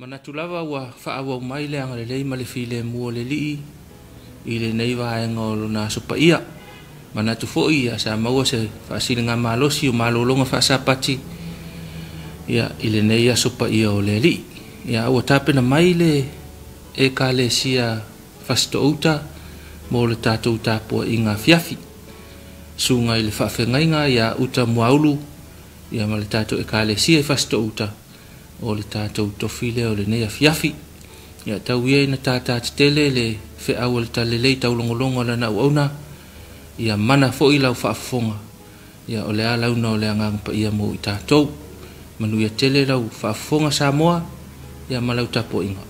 Manatu lava ua faaauau mai le agalelei ma le filemu o le Alii i lenei vaega o lona aso paia. Manatu foi ia sa maua se faasiligamalosi o malologa faasapati ia i lenei aso paia o le Alii. Ia ua tapena mai le Ekalesia Fasitoo-uta mo le tatou tapuaiga afiafi. Susuga i le faafeagaiga ia Uta Muaulu ia ma le tatou Ekalesia i Fasitoo-uta o le tatou tofi lea o lenei afiafi. Ia tau ia ina tātā tetele le feau o le talalelei taulogologo a lana auauna, ia mana foi lau faafofoga, ia o le a launa o le Agaga Paia mo i tatou. Manuia tele lau faafofoga Samoa, ia ma lau tapuaiga.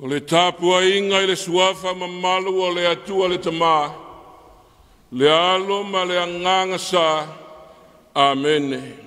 O le tapuaiga i le suafa mamalu o le Atua le Tama, le Alo ma le Agaga Sa. Amene.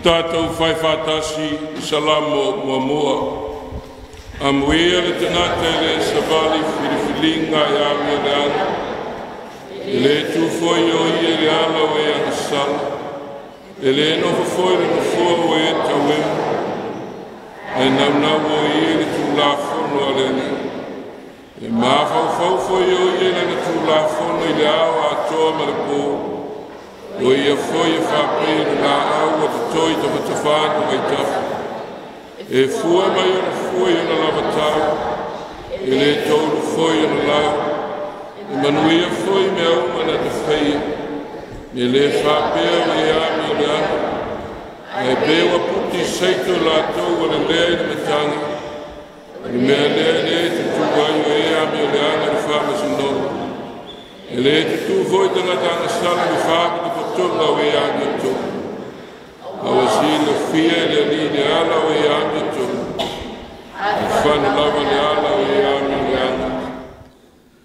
Tatou fai faatasi i Salamo 1. Amuia le tagata e le savali filifiliga e amio leaga, e le tu foi o ia i le ala o e agasala, e le nofo foi le nofoa o e tauemu, ae naunau o ia i le Tulafono a le Alii. E mafaufau foi o ia i lana Tulafono i le ao atoa ma le po. O ia foi e faapei le laau ua totoi tafatafanu vaitafe. E fua mai ona fua i ona lavatau, e le toulu foi ona lau. E manuia foi mea uma na te faia. E le faapea o e amioleaga, ae pe ua puti saito latou o le lea i le matagi. O le mea lea e le tutu ai o e amioleaga i le faamasinoga. E le tutu foi tagata agasala i le faapotopotoga o e amiotonu. A ua silafia e le Alii le ala o e amiotonu, e fano lava le ala o e amioleaga.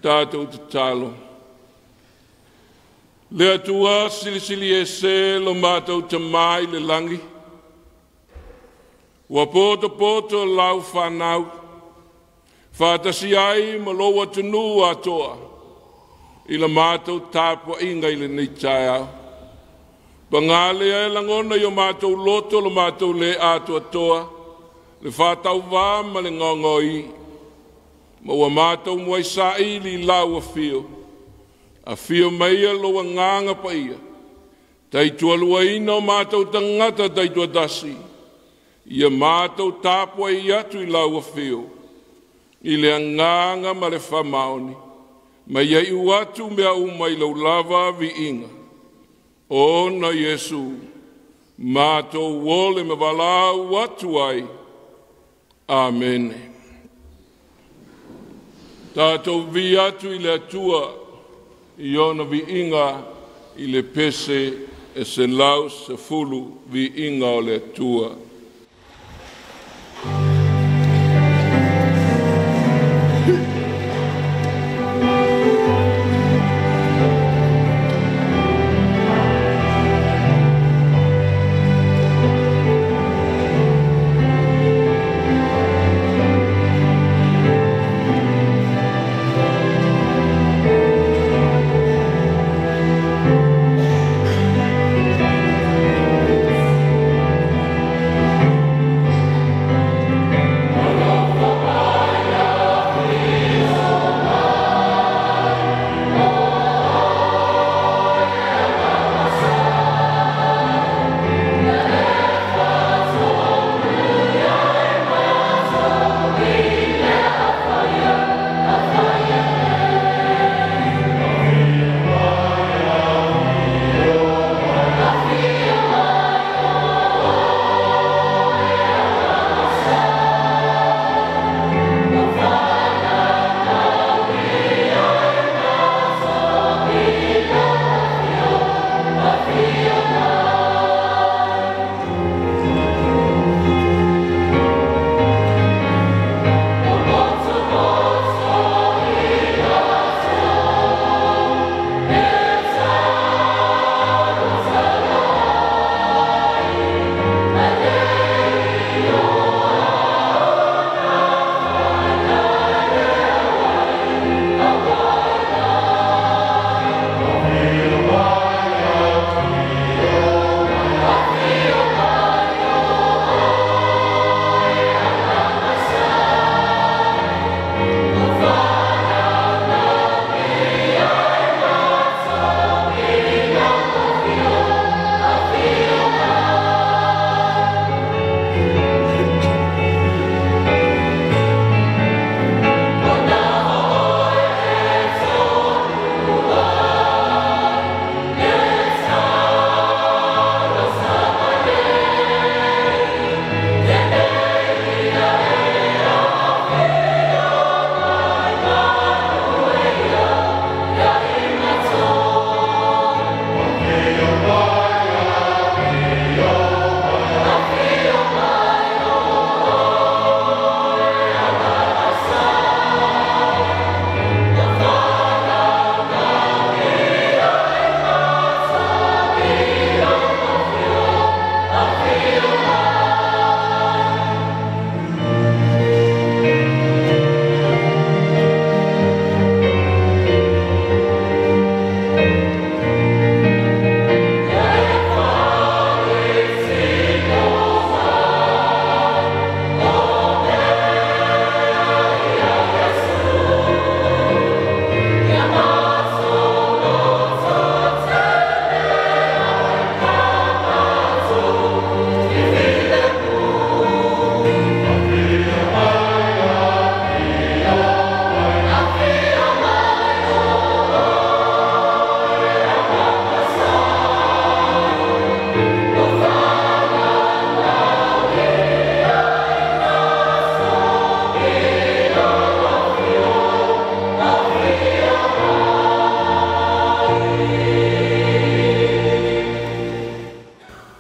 Tatou tatalo. Le Atua silisili ese lo matou Tamā i le lagi, ua potopoto lau fanau, faatasi ai ma lou atunuu atoa, i la matou tapuaiga i lenei taeao. Paga lea e lagona i o matou loto lo matou le atoatoa, le faatauvā ma le gaogaoī, ma ua matou muai saili i lau afio. Afio maia lou Agaga Paia, taitualuaina o matou tagata taitoatasi, ia matou tapuai atu i lau afio, i le agaga ma le faamaoni, ma ia iu atu mea uma i lau lava viiga. Ona Iesu, matou ole ma valaau atu ai. Amene. Tatou vi atu i le Atua i ona viiga i le pese e 110 viiga o le Atua.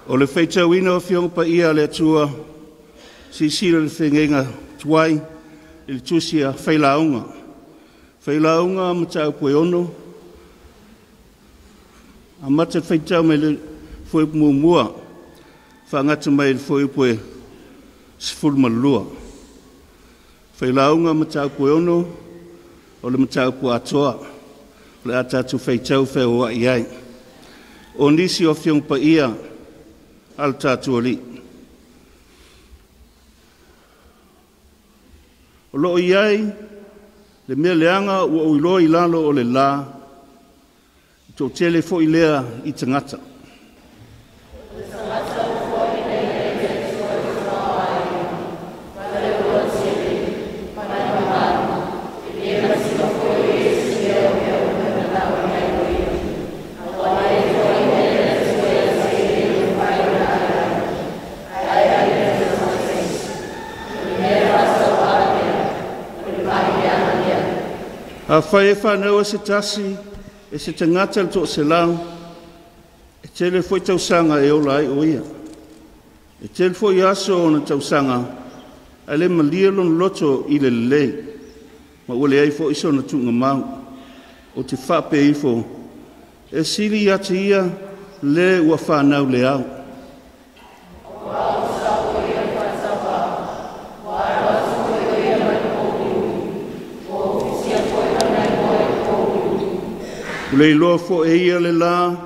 O le faitauina o Afioga Paia a le Atua, silasila le feagaiga tuai i le tusi a Failauga. Failauga mataupu e 6, amata le faitau mai le fuaiupu muamua, faagata mai le fuaiupu e 12. Failauga mataupu e 6, o le mataupu atoa, o le a tatou faitau feoai ai. O nisi o Afioga Paia a le tatou Alii. O loo i ai le mea leaga ua ou iloa i lalo o le la, toatele foi lea i tagata. Afai e whanau e se tasi, e se tangata le toaselau, e tele foi tausaga e ola ai o ia. E tele foi aso ona tausaga, ae le malie lona loto i le lelei, ma ua leai foi sona tuugamau. O te faapea ifo, e sili ia te ia le ua whanau le au. Ua le iloa foi e ia le la,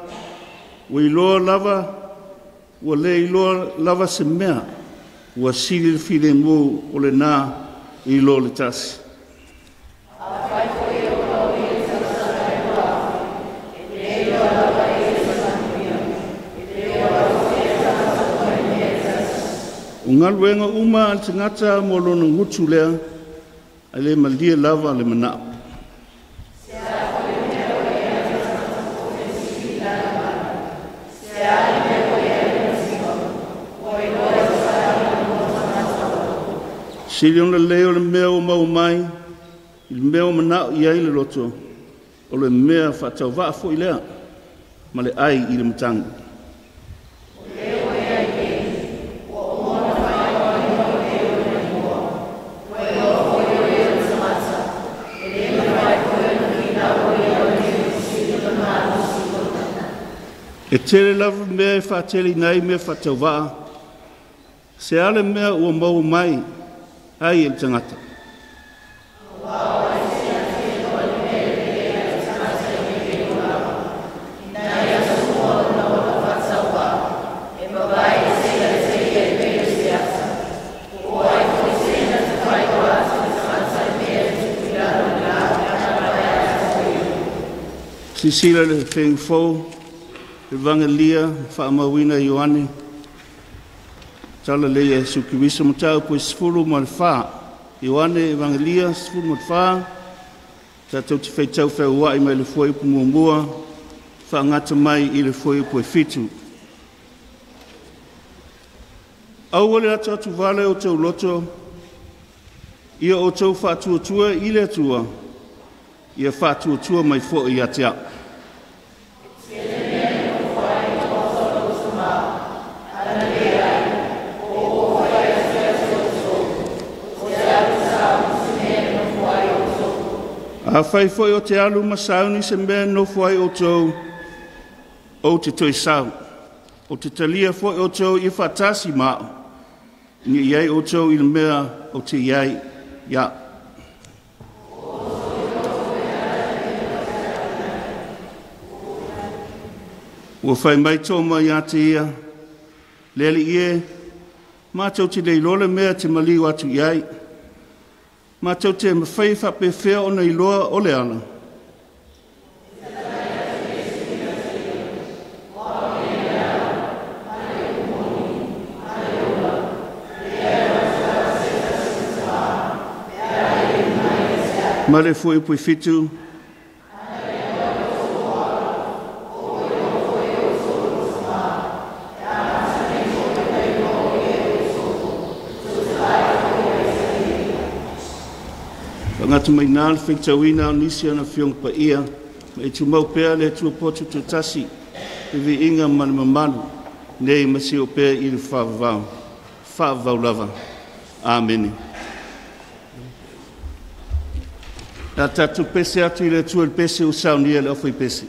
ua iloa lava, ua le iloa lava se mea, ua sili le filemu o lena i lo le tasi. O galuega uma a le tagata mo lona gutu lea, ae le malie lava le manao. Sili ona lelei o le mea o maua mai, i le mea o manao i ai le loto, o le mea faatauvaa foi lea, ma le ai i le matagi. E tele lava mea e faatele i mea faatauvaa, se ale mea ua maua mai ai e le tagata. Sisila le whengfou, Evangelia, whaamauina Ioane, tala leia Yesu Keriso matau po 14. Ioane Evangelia 14, tātou te whaitau whauai mai le fue upu muamua, whaangata mai i le fue upu e 7. Aua le atu atu vale o tau loto, ia o tau whaatuatua i le atua, ia whaatuatua mai fo i atea. A whai foi o te alu masauni se mea nofo ai o tau o te toi sau. O te talia foi o tau i whatasi mao. Ni iai o tau i le mea o te iai ia. Ua whai mai tō mai a te ia. Lele ie, mātou te leiloa le mea te maliu atu iai. Mātou te mawhai whapewhea o nei loa o le ala. Mare fue pui fitu. Ngatu mai nā le whaitauina o nisi ana whionga pa ia, ma i tumau pea le atua potu te tasi, e vi inga ma le mamalu, nei masi o pea i le whaavavau. Whaavavau lava. Amene. Nā tātou pese atu i le atua le pese o saunia le ofo i pese.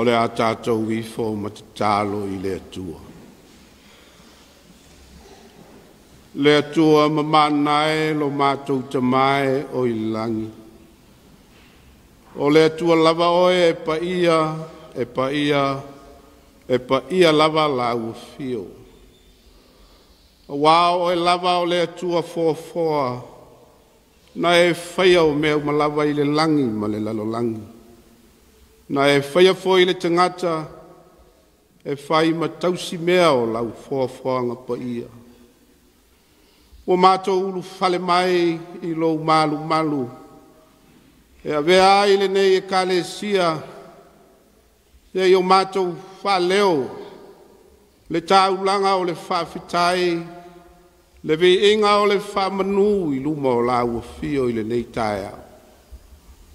O le a tātou ifo ma tatalo i le Atua. Le Atua mamanae lo mātou tamae o i langi. O le Atua lava oe e paia, e paia, e paia lava la ua fio. Auā o oe lava o le Atua foafoa, na e faia o mea uma lava i le lagi ma le lalolagi. Na e faia foi le tagata e fai ma tausi mea o lau foafoaga paia. Ua matou ulufale mai i lou malumalu, e avea ai lenei Ekalesia, seia o matou faaleo le taulaga o le faafetai, le viiga o le faamanu i luma o lau afio i lenei taeao.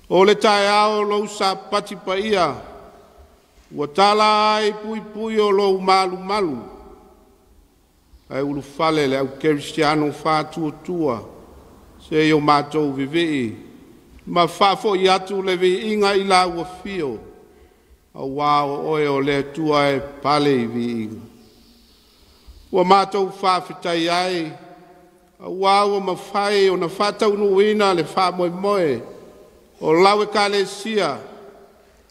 O le taeao o lou sapati paia, ua tala ai puipui o lou malumalu, ae ulufale le au kerisiano faatuatua, seia o matou vivii, ma faafoi atu le viiga i lau afio, auā o oe o le Atua e pale i viiga. Ua matou faafetai ai, auā ua mafai ona faataunuuina le faamoemoe o lau Ekalesia,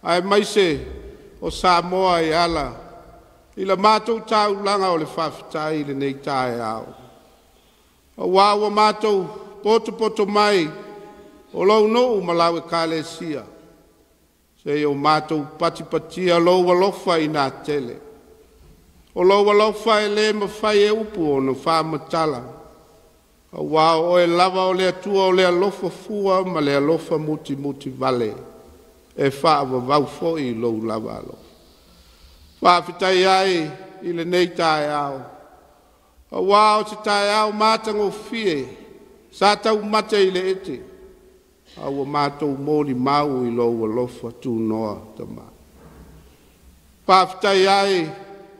aemaise o Samoa e ala i la matou taulaga o le faafetai i lenei taeao. Auā ua matou potopoto mai o lou nuu ma lau Ekalesia, seia o matou patipatia lou alofa ina tele. O lou alofa e le mafai e upu ona faamatala, auā o oe lava o le Atua o le alofa fua ma le alofa mutimuti vale, e faavavau foi lou lava alofa. Faafetai ai i lenei taeao, auā o se taeao matagofie, sa taumate i le ete, a ua matou molimau i lou alofa tunoa tama. Faafetai ai,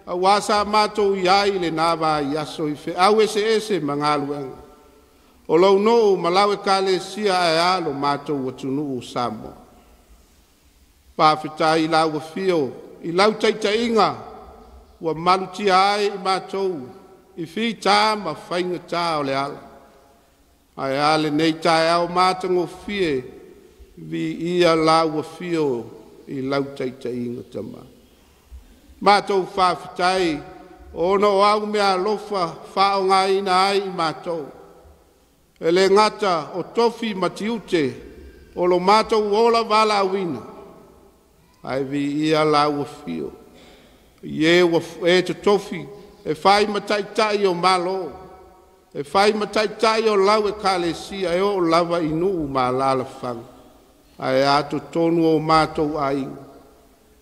auā sa matou i ai i lena vaiaso i feau eseese ma galuega, o lou nuu ma lau Ekalesia ae a lo matou atunuu o Samoa. Faafetai i lau afio, i lau taitaiga, ua malutia ai i matou, i fita ma faigata o le ala. Ae a lenei taeao matagofie, viia lau afio i lau taitaiga tama. Matou faafetai, ona o au mea alofa faaaogaina ai i matou. E le gata o tofi ma tiute o lo matou ola valaauina, ae viia lau afio. I e ua e totofi e fai ma taitai o Malo, e fai ma taitai o lau Ekalesia e oo lava i nuu ma alaalafaga, ae a totonu o matou aiga.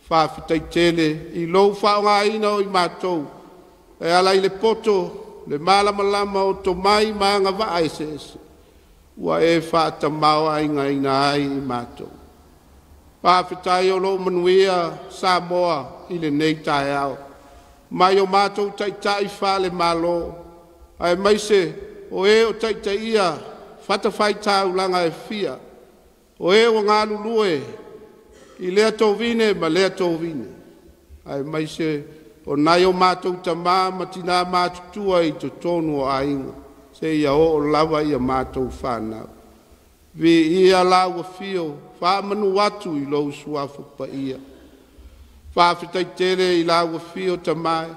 Faafetai tele i lou faaaogaina o i matou, e ala i le poto, le malamalama o tomai ma agavaa eseese, ua e faatamaoaigaina ai i matou. Faafetai o loo manuia Samoa i lenei taeao, mai o matou taitai faale-Malo, aemaise o e o taitaia fatafaitaulaga e fia, o e ua galulue i lea tovine ma lea tovine, aemaise o nai o matou tamā ma tinā matutua i totonu o aiga, seia oo lava ia matou fanau. Viia lau afio, faamanu atu i lou suafa paia. Faafetai tele i lau afio tamae,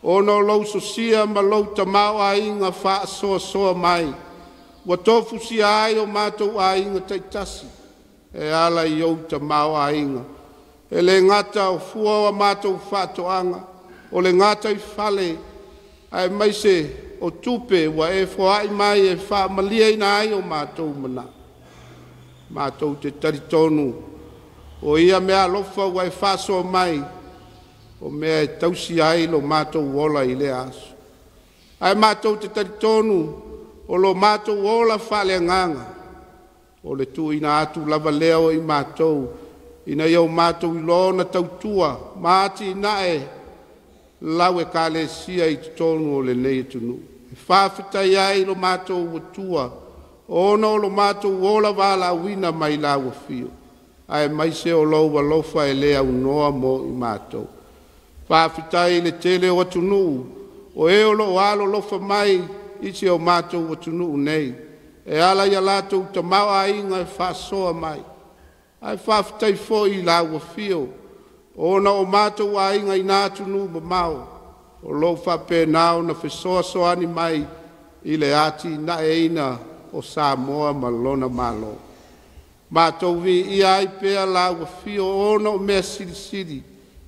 ona o lou sosia ma lou tamaoaiga faasoasoa mai, ua tofusia ai o matou aiga taitasi, e ala i ou tamaoaiga. E le gata o fua o a matou faatoaga, o le gataifale, aemaise o tupe ua e foai mai e faamalieina ai o matou manao. Matou te talitonu, o ia mea alofa ua e faasoa mai, o mea e tausi ai lo matou ola i lea aso. Ae matou te talitonu, o lo matou ola faaleagaga, o le tuuina atu lava lea o i matou, ina ia o matou iloa ona tautua ma atinae lau Ekalesia i totonu o lenei atunuu. E faafetai ai lo matou Atua, ona o lo matou ola valaauina mai lau afio. Aemaise o lou alofa e le aunoa mo i matou. Faafetai i le tele o atunuu o e o loo alolofa mai i si o matou atunuu nei, e ala ia latou tamaoaiga e faasoa mai. Ae faafetai foi i lau afio ona o matou aiga i na atunuu mamao o loo faapena ona fesoasoani mai i le atinaeina o Samoa ma lona Malo. Matou viia ai pea lau afio ona o mea silisili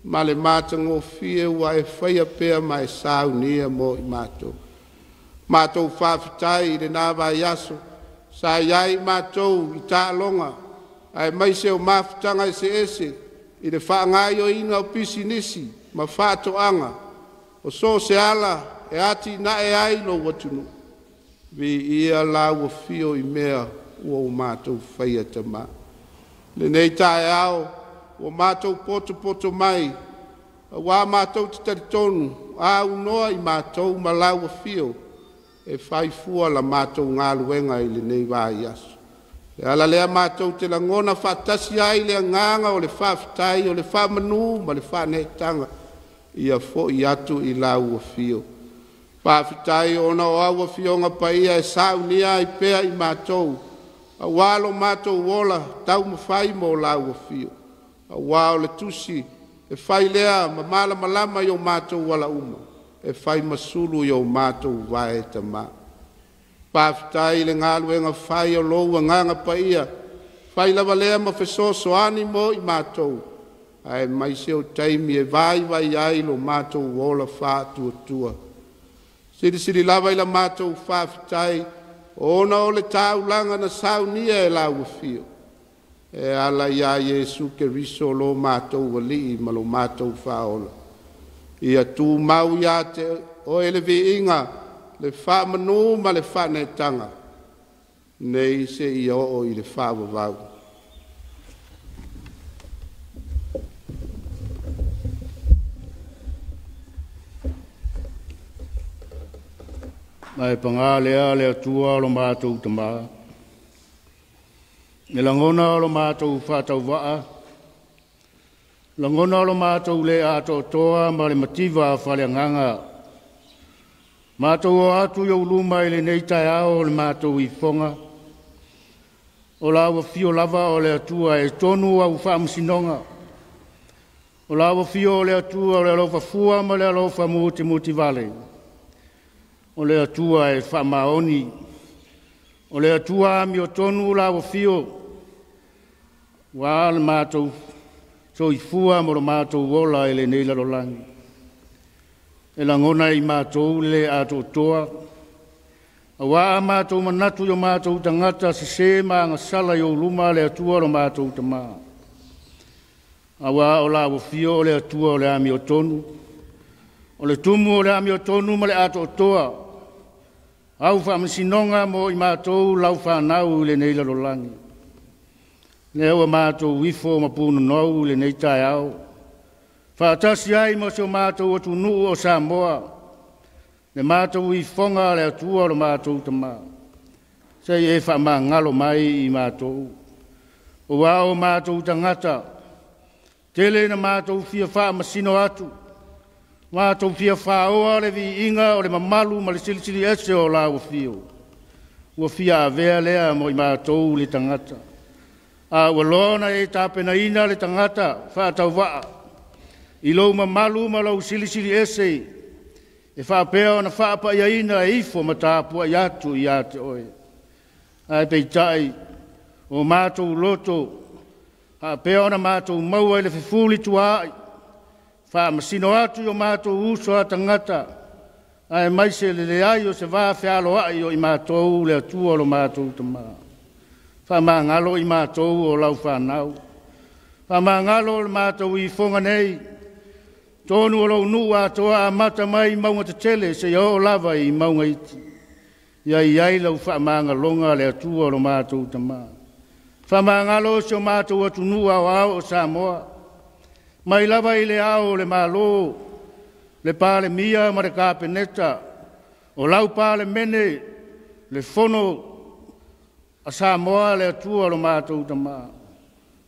ma le matagofie ua e faia pea ma e saunia mo i matou. Matou faafetai i lena vaiaso sa i ai matou i taaloga aemaise o mafutaga eseese i le faagaoioiga o pisinisi ma faatoaga, o so o se ala e atinae ai lou atunuu. Viia lau afio i mea ua o matou faia, Tama. Lenei taeao ua matou potopoto mai, auā matou te talitonu a aunoa i matou ma lau afio e fai fua la matou galuega i lenei vaiaso. E ala lea matou te lagona faatasi ai le agaga o le faafetai, o le faamanu ma le faaneetaga ia foi atu i lau afio. Faafetai ona o au Afioga Paia e saunia ai pea i matou, auā lo matou ola taumafai mo lau afio, auā o le tusi e fai lea ma malamalama i o matou ala uma, e fai ma sulu i o matou vae e Tama. Faafetai i le galuega fai o lou Agaga Paia, fai lava lea ma fesoasoani mo i matou, aemaise o taimi e vaivai ai lo matou ola faatuatua. Silisili lava i la matou faafetai ona o le taulaga na saunia e lau afio e ala ia Iesu Keriso lo matou Alii ma lo matou Faaola. Ia tumau ia te oe le viiga, le faamanu ma le faaneetaga, nei seia oo i le faavavau. Ae paga lea le Atua o lo matou Tamā, e lagona o lo matou faatauvaa, lagona o lo matou le atoatoa ma le mativa a faaleagaga. Matou o atu i ou luma i lenei taeao o le matou ifoga, o lau afio lava o le Atua e tonu au faamasinoga, o lau afio o le Atua o le alofa fua ma le alofa mutimutivale, o le Atua e faamaoni, o le Atua amiotonu lau afio, ua le matou soifua ma lo matou ola i lenei lalolagi. E lagona i matou le atoatoa, auā a matou manatu i o matou tagata sesē ma agasala i ou luma le Atua lo matou Tamā. Auā o lau afio o le Atua o le amiotonu, o le tumu o le amiotonu ma le atoatoa, au faamasinoga mo i matou lau fanau i lenei lalolagi. Lea ua matou ifo ma punonou i lenei taeao, faatasi ai ma si o matou atunuu o Samoa, le matou ifoga a le Atua o le matou Tamā, sei e faamagalo mai i matou. Ua o matou tagata, tele na matou fia faamasino atu, matou fia faaoa le viiga o le mamalu ma le silisili ese o lau afio. Ua fia avea lea mo i matou le tagata. A ua loa ona e tapenaina le tagata faatauvaa, i lou mamalu ma lou silisili ese, e faapea ona faapaiaina e ifo ma tapuai atu ia te oe. Ae peitai, o matou loto, faapea ona matou maua i le fefuli tuaai, faamasino atu i o matou uso a tagata, aemaise le leai o se va fealoai o i matou le Atua o lo matou Tamā. Faamagalo i matou o lau fanau, faamagalo o le matou ifoga nei, tonu o lou nuu atoa amata mai i mauga tetele seia oo lava i mauga iti. Ia i ai lau faamagaloga le Atua o lo matou Tamā. Faamagalo si o matou atunuu aoao o Samoa, mai lava i le ao o le Malo, le Palemia ma le Kapeneta, o lau Palemene, le Fono a Samoa le Atua o lo matou Tamā.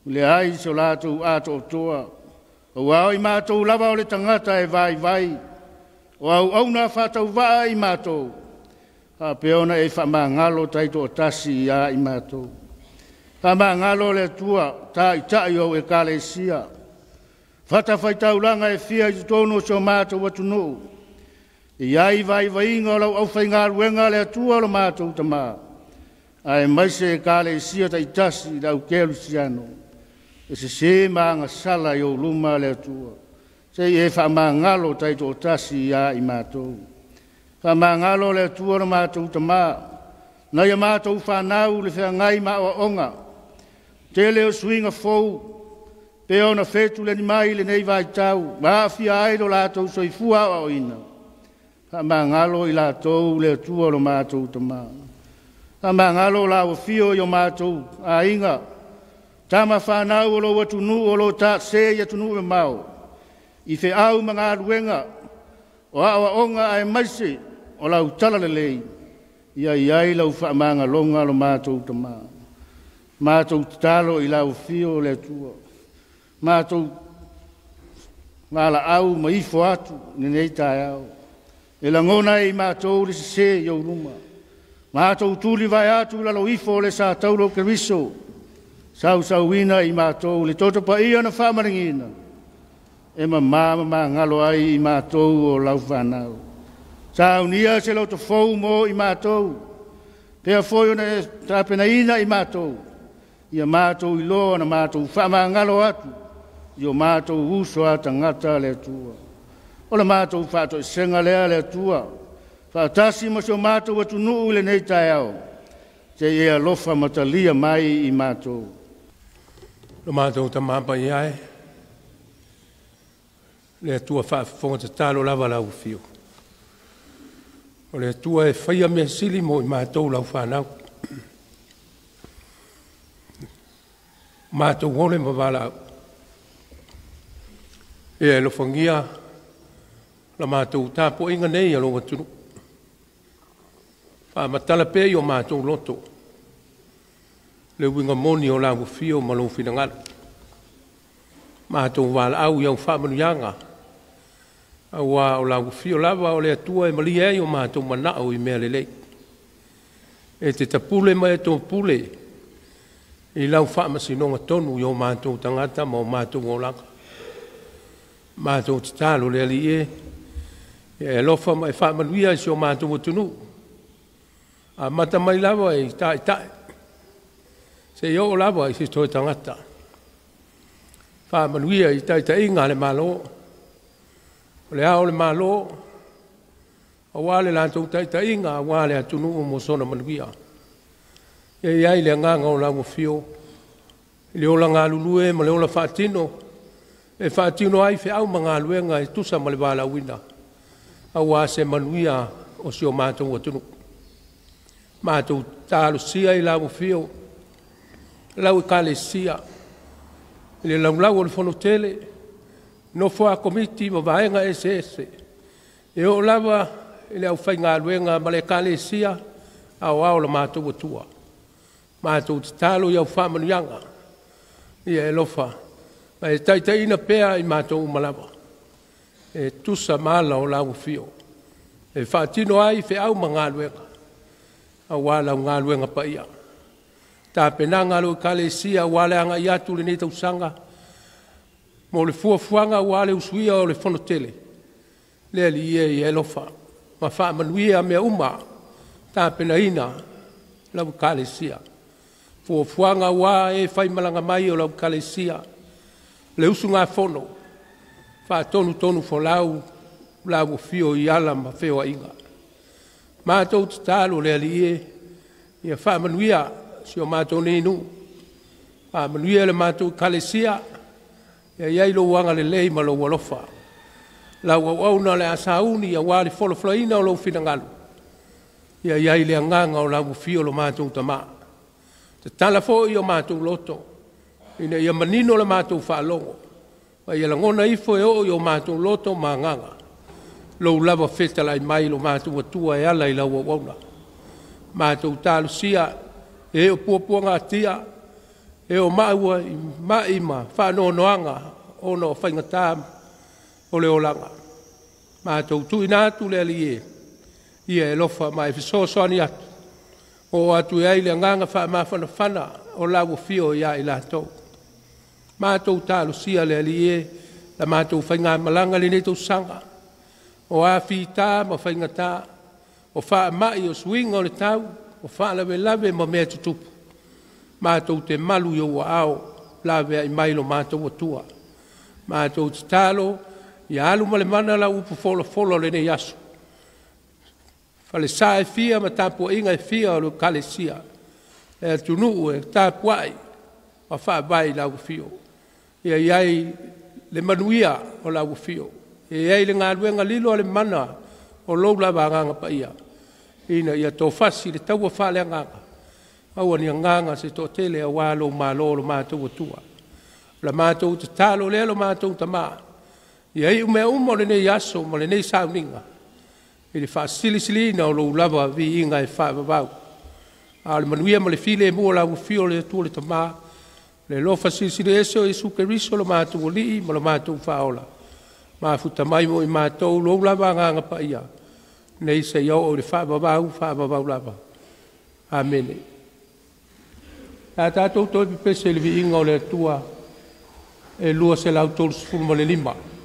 Le ai so latou atoatoa. Ua o i matou lava o le tagata e vaivai. O auauna faatauvaa i matou. Faapea ona e faamagalo taitoatasi ia i matou. Faamagalo le Atua, taitai o ekalesia. Fatafaitaulaga e fia i totonu o si o matou atunuu. E ai vaivaiga o lau aufaigaluega le Atua o lo matou tamā. Ae mai se ekalesia taitasi i lau kerisiano. E sese ma agasala i ou luma le Atua. Se i e faamagalo taitoatasi ia i matou. Faamagalo le Atua lo matou tamā. Nai a matou whanau le whangai ma oaonga. Tele o suiga fou. Pe ona fetu le ni mai le nei vai tau. Ma afia ai lo latou soifua o ina. Faamagalo i latou le Atua lo matou tamā. Faamagalo la o fio i o matou aiga. Tama whanau o lo atunu o lo ta se i atunu me mau. I fe au mangaluenga o aoaoga ae maise o lau tala lelei. Ia iai lau faamagaloga lo matou tamā. Matou tatalo i lau afio le Atua. Matou valaau ma ifo atu lenei taeao. E lagona e i matou le sese i ou luma. Matou tuli vae atu lalo ifo o le sa taulo Keriso. Sausauina i matou le toto paia na faamalagina. E mamā mamagalo ai i matou o lau whanau. Saunia se loto fou mo i matou. Pea foi ona e tapenaina i matou. Ia matou iloa na matou faamagalo atu. I o matou uso a tagata le Atua. O le matou faatoesega lea le Atua. Faatasi ma si o matou atunuu i lenei taeao. Se i e alofa matalia mai i matou. Lo matou tamapa i ai. Le Atua faafofoga tatalo lava lau afio. O le Atua e faia mea sili mo i matou lau whanau. Matou ole ma valaau. Ia e lofangia la matou tapuaiga nei a lou atunuu. Faamatala pea i o matou loto le uiga moni o lau afio ma lou finagalo. Matou valaau i au faamanuiaga, auā o lau afio lava o le Atua e malie ai o matou manao i mea lelei. E te tapule ma e topule i lau faamasinoga tonu i o matou tagata ma o matou olaga. Matou tatalo le Alii e, e alofa ma e faamanuia i si o matou atunuu. Amata mai lava i taitai, seia oo lava i se toe tagata. Faamanuia i taitaiga a le Malo, o le ao o le Malo, auā le latou taitaiga, auā le atunuu mo sona manuia. Ia i ai le agaga o lau afio, i le ola galulue ma le ola faatino, e faatino ai feau ma galuega e tusa ma le valaauina, auā se manuia o si o matou atunuu. Matou talosia i lau afio, lau ekalesia, i le laulau o le fonotele, nofo a komiti ma vaega eseese, e oo lava i le aufaigaluega ma le ekalesia aoao o le matou Atua. Matou tatalo i au faamanuiaga, ia e alofa, ma e taitaiina pea i matou uma lava, e tusa ma ala o lau afio, e faatino ai feau ma galuega, auā lau galuega paia. Tapenaga a lau ekalesia auā le agai atu i lenei tausaga, mo le fuafuaga auā le usuia o le fonotele, le Alii e, ia e alofa, ma faamanuia mea uma, tapenaina lau ekalesia. Fuafuaga auā e faimalaga mai o lau ekalesia, le usugafono, faatonutonu folau lau afio i ala ma feoaiga. Matou tatalo le Alii e, ia faamanuia si o matou nei nuu, faamanuia le matou ekalesia, ia i ai lou agalelei ma lou alofa. Lau auauna o le a sauni auā le folafolaina o lou finagalo, ia i ai le agaga o lau afio lo matou tamā. Tatala foi o matou loto, ina ia manino le matou faalogo, ma ia lagona ifo e oo i o matou loto ma agaga, lou lava fetalai mai lo matou Atua e ala i lau auauna. Matou talosia e o puapuagatia, E o maua i ma'i ma faanoanoaga ona o faigata o le olaga. Matou tuuina atu le Alii e, ia e alofa ma e fesoasoani atu, oo atu i ai le agaga faamafanafana o lau afio ia i latou. Matou talosia le Alii e, la matou faigamalaga i lenei tausaga, o a fita ma faigata, o faamai, o suiga o le tau, o faalavelave ma mea e tutupu, matou te malu i ou aao, laveai mai lo matou Atua. Matou tatalo ia alu ma le mana lau upu folafola o lenei aso, falesa e fia ma tapuaiga e fia o le Ekalesia, le atunuu e tapuai ma faavae i lau afio. Ia i ai le manuia o lau afio, ia i ai le galuega lilo a le mana o lou lava Agaga Paia ina ia toafasi le taua faaleagaga, aua ne i agaga se toatele aua lou malo lo matou Atua. O le matou tatalo lea lo matou Tama, ia iu mea uma o lenei aso ma lenei sauniga i le faasilisiliina o lou lava viiga e faavavau. A o le manuia ma le filemu o lau afio le Atua le Tama, le alofa Silisili Ese o Iesu Keriso o lo matou Alii ma lo matou Faaola, mafuta mai mo i matou lou lava Agaga Paia, nei seia oo i le faavavau, faavavau lava. Amene. Ae a tatou toe pepese i le viiga o le Atua e 235.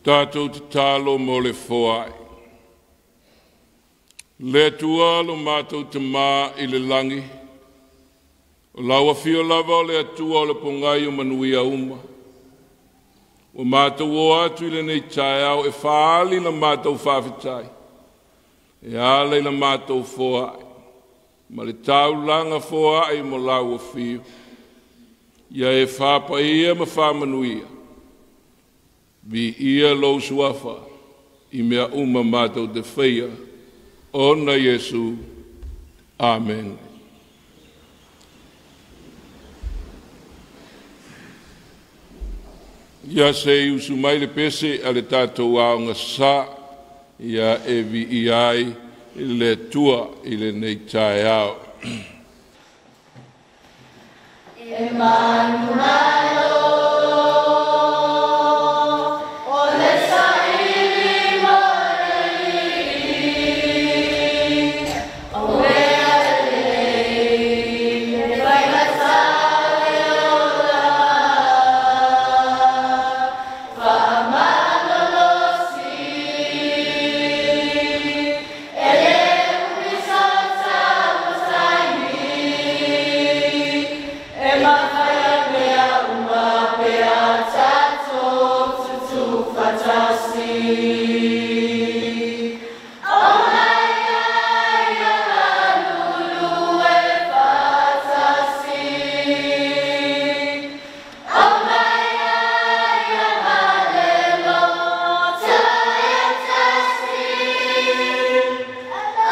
Tātou tatalo mo le foai. Le Atua lo mātou tamā i le langi, o lau afio lava o le Atua o le pongai o manuia uma. Ua mātou o atu i lenei taeao e faali la mātou faafetai, e ala i la mātou foai, ma le taulaga foai mo lau afio. Ia e faapaia ma faamanuia, viia lou suafa i mea uma mātou te faia, ona Iesu. Amen. Ia se i usu mai le pese a le tātou aoga sa, ia e viia ai le Atua i lenei taeao. E manumalo o le saili mo le alii, o mea lelei e faigata le ola, faamalolosi e le umi sota o taimi, e mafai mea uma pe a tatou tutufatasi. O mai ai a malulu e faatasi. O mai ai a malelo taetasi.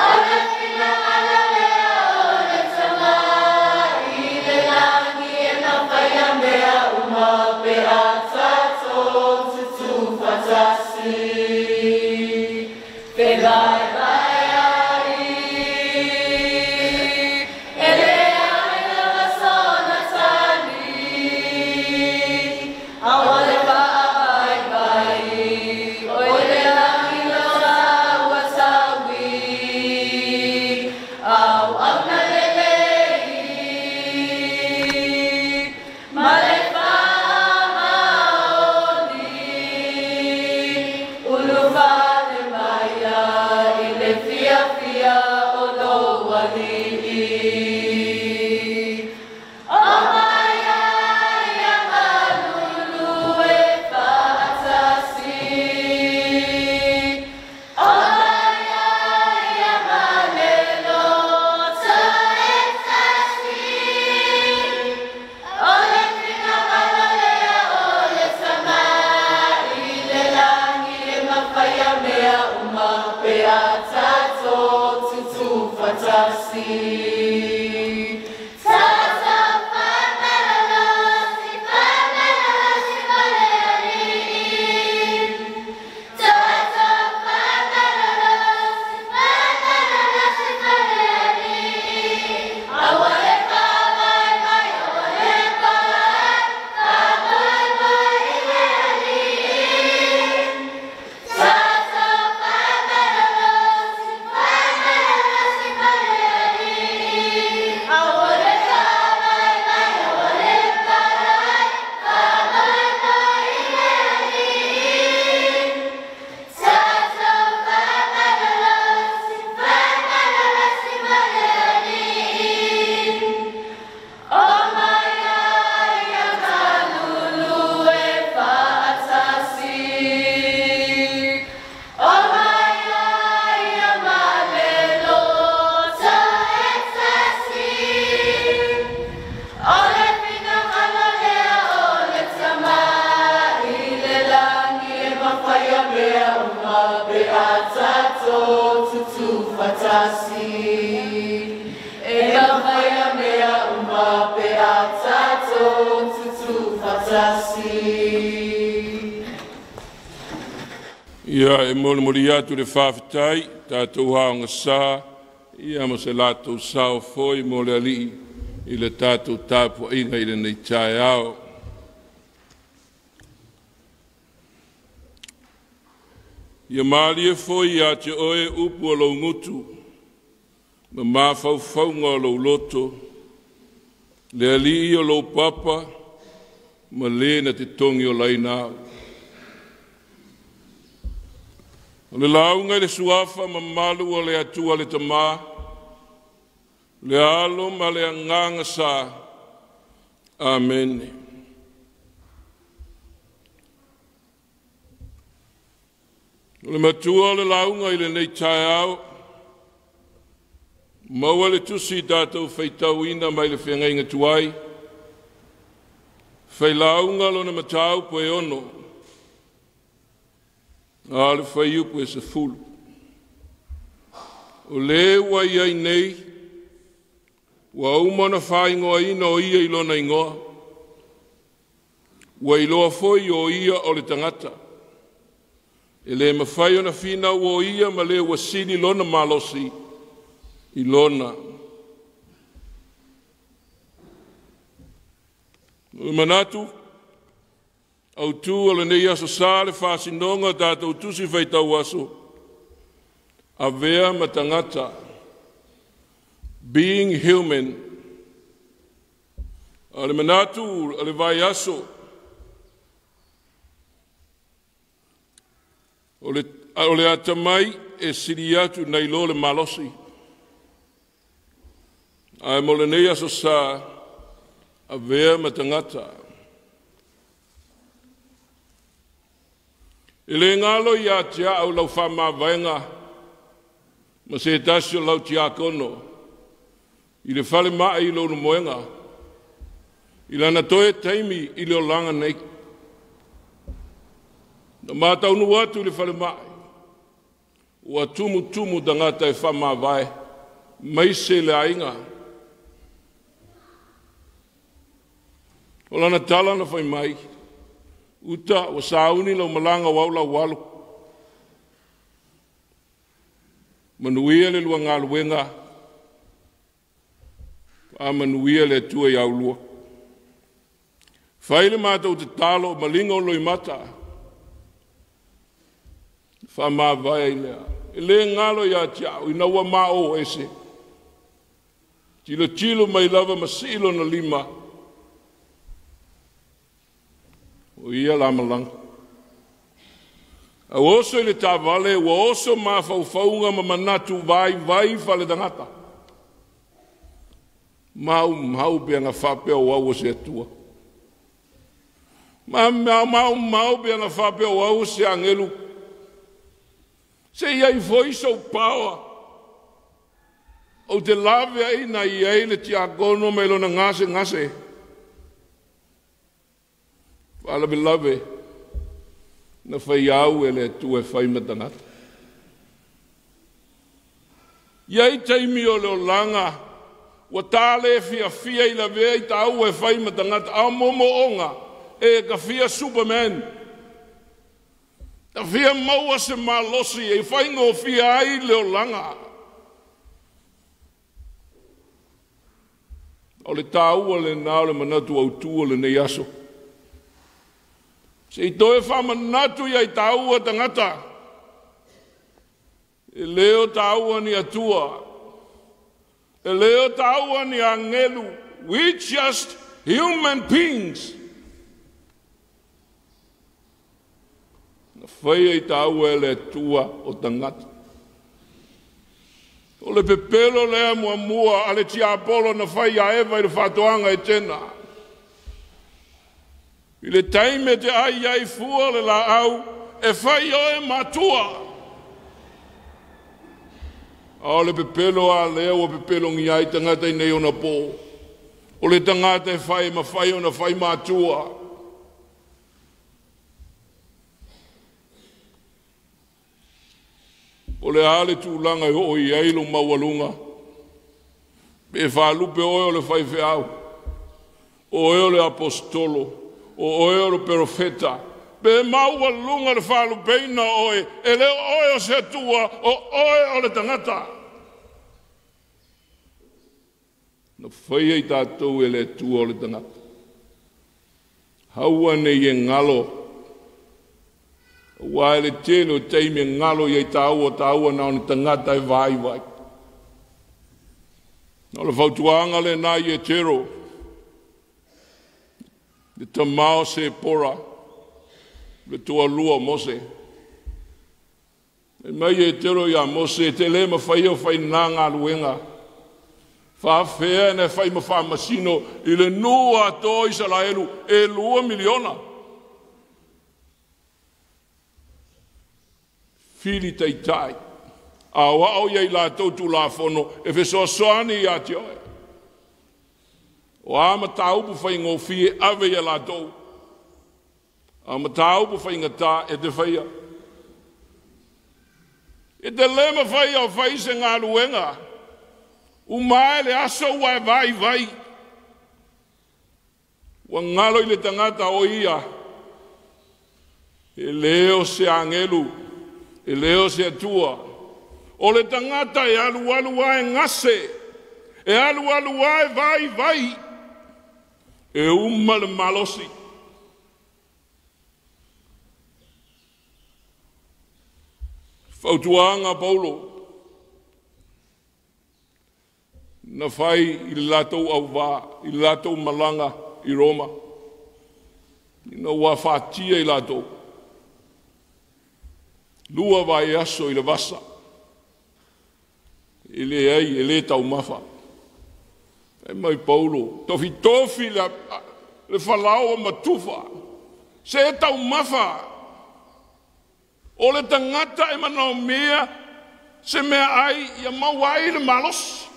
O le finagalo lea o le Tama i le lagi e mafai mea uma pe a tatou tutufatasi. Fe vai vai ai, e le ai lava sona tali, aua le vaavaibai, o le lagi lona ua taui, au auna lelei, ma le faamaoni, ulufale maia i le fiafia o lou alii. O mai ai a malulu e faatasi. O mai ai a malelo taetasi. O le finagalo lea o le Tama i le lagi e mafai mea uma pe a tatou tutufatasi. Tatou faamalolosi, faamalolosi mo le alii. Tatou faamalolosi, faamalolosi mo le alii. Aua le faavaivai, aua le faavaivai i le alii. Tatou faamalolosi, faamalolosi mo le alii. Aua le faavaivai, aua le faavaivai i le alii. Tatou faamalolosi, faamalolosi mo le alii. O mai ai a malulu e faatasi. O mai ai a malelo taetasi. O le finagalo lea o le Tama i le lagi e mafai mea uma pe a tatou tutufatasi. E mafai mea uma pe a tatou tutufatasi. Ia e molimoli atu le faafetai tātou aoga sa, ia ma se latou sao foi mo le alii i le tātou tapuaiga i lenei taeao. Ia malie foi ia te oe upu o lou gutu, ma mafaufauga o lou loto, le alii o lou papa, ma le na te togi o laina au. O le lauga i le suafa mamalu o le Atua le Tamā, le Alo ma le Agaga Sa. Amene. O le matua o le lauga i lenei taeao, maua le tusi tatou faitauina mai le feagaiga tuai, failauga lona mataupu e 6, a o le fuaiupu e 10. O le ua i ai nei, ua uma ona faaigoaina o ia i lona igoa, ua iloa foi o ia o le tagata. E le mafai ona finau o ia ma le ua sili lona malosi i lona. O le manatu autu o lenei aso sa le faasinoga o tatou tusi faitau aso, avea ma tagata, being human. O le manatu o le vaiaso, o le atamai e sili atu nai lo le malosi. Ae mo lenei aso sa, avea ma tagata. E le galo ia te au lau faamavaega ma se tasi o lau tiakono i le falemai i lou moega, i lana toe taimi i le olaga nei. Na mataunu atu i le falemai, ua tumutumu tagata e faamavae, mai se le aiga. O lana tala na fai mai, uta ua sauni lau malaga o au lau alu. Manuia le lua galuega, a manuia le Atua i aulua. Fai le matou tatalo maliga o loimata, faamavae ai lea. E le galo ia te au ina ua mao ese. Tilotilo mai lava ma sii lona lima, o ia la malaga. A oso i le tavale, ua oso mafaufauga ma manatu vaivai faletagata. Mau mau pe anga faapea o au o se Atua. Mau mau pe anga faapea o au o se angelu. Se iai foi sou power. O te lave ai na iai le tiakono mai lona gase gase. Whalave lave, na whai au e le Atua e whai matangata. Iai taimi o le olanga, ua tāle fia fia i lavea i tāua e whai matangata, a momo onga, e ka fia Superman. Ta fia maua se malosi e whai ngō fia ai le olanga. O le tāua le nā o le manatu autua le nei aso. Se i toe whamanatu ia i tāua tangata. E leo tāua ni atua. E leo tāua ni angelu. We just human beings. Na whaia i tāua e le atua o tangata. O le pepelo lea muamua a le tiapolo na whai a Eva i le whatoanga e tēnā. I le taime te ai ai fua le la au, e whai oe matua. A o le pepelo a lea ua pepelo ngi ai tangata i nei ona pō. O le tangata e whai ma whai ona whai matua. O le a le tūlanga i ho i ai lo maualunga. Pe whalupe oe o le whaiwheau. O oe o le apostolo. O oe o le perofeta. Pe maualunga le whalupeina oe. E leo oe o se atua, o oe o le tangata. Na whaia i tātou e le atua o le tangata. Haua nei e ngalo. Ua ele tele o teime ngalo i tāua tāua na ona tangata e vai vai. Na o le fautuanga le nā i e tero. Le tamao se pora. Le tualua Mose. E mai e telo ia Mose te le mafai o whaina ngā luenga. Whaafea na whai ma whaamasino i le nua atoa Isaraelu e 2 miliona. Fili taitai. A wao ia i lātou tulafono e fesoasoani ia te oe. O a mataupu whaingofie ave ia lātou. A mataupu whaingata e te whaia. E te lema whaia o whaise ngā luenga. Umae le aso ua e vai vai. Ua ngalo i le tangata o ia. E leo se angelu. E leo se atua. O le tangata e alu alu ae ngase. E alu alu ae vai vai. E uma le malosi. Fautuanga Paulo. Na whai i le lātou auvā, i le lātou malanga i Roma. Ina ua whaatia i lātou. Lua vai aso i le vasa. E le ai, e le taumafa. E mai Paulo, tofi tofi le falao o matufa. Se e taumafa. O le tangata e manao mea, se mea ai, ia mau ai le malosi.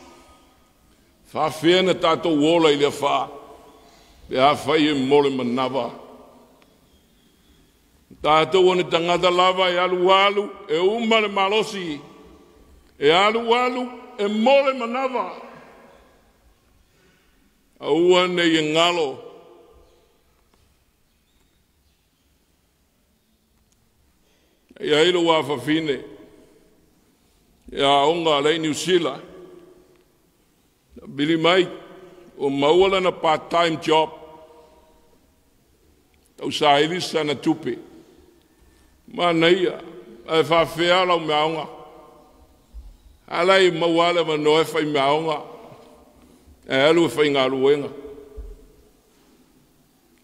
Whaafea na tātou ola i le wha, pe a whai e mole manawa. Tātou o ne tangata lava e alu alu, e uma le malosi. E alu alu, e mole manawa. Aua nei e ngalo. E ailo wā whawhine, e aonga lei New Zealand. Bili mai, o maua lana part-time job. Tau saili sana tupe. Manaia, e whawhea lau meaonga. Ala i maua le manoe whai meaonga. E alu e whai ngā luenga.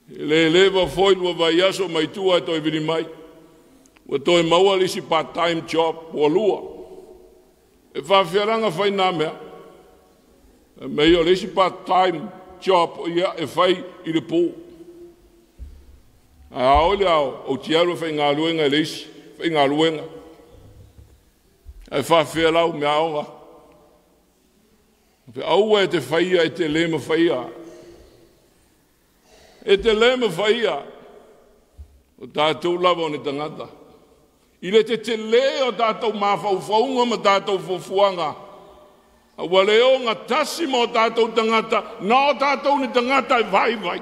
Le lewa foi lua vai aso mai tua e toi vili mai. Ua toi maua lisi part-time job, ua lua. E whawhea ranga whai nā mea. Me o le isi part-time job ia e whai i le pō. A ao le ao, o tiaru whai ngā luenga e le isi, whai ngā luenga. E whawhea lau mea aonga. Fe aua e te whaia e te lema whaia. E te lema whaia. O tātou lava o ne tangata. I le te te le o tātou mawhauwhaunga ma tātou fufuanga. Ua le o ngā tasi ma o tātou tangata, nā o tātou ni tangata e vai vai.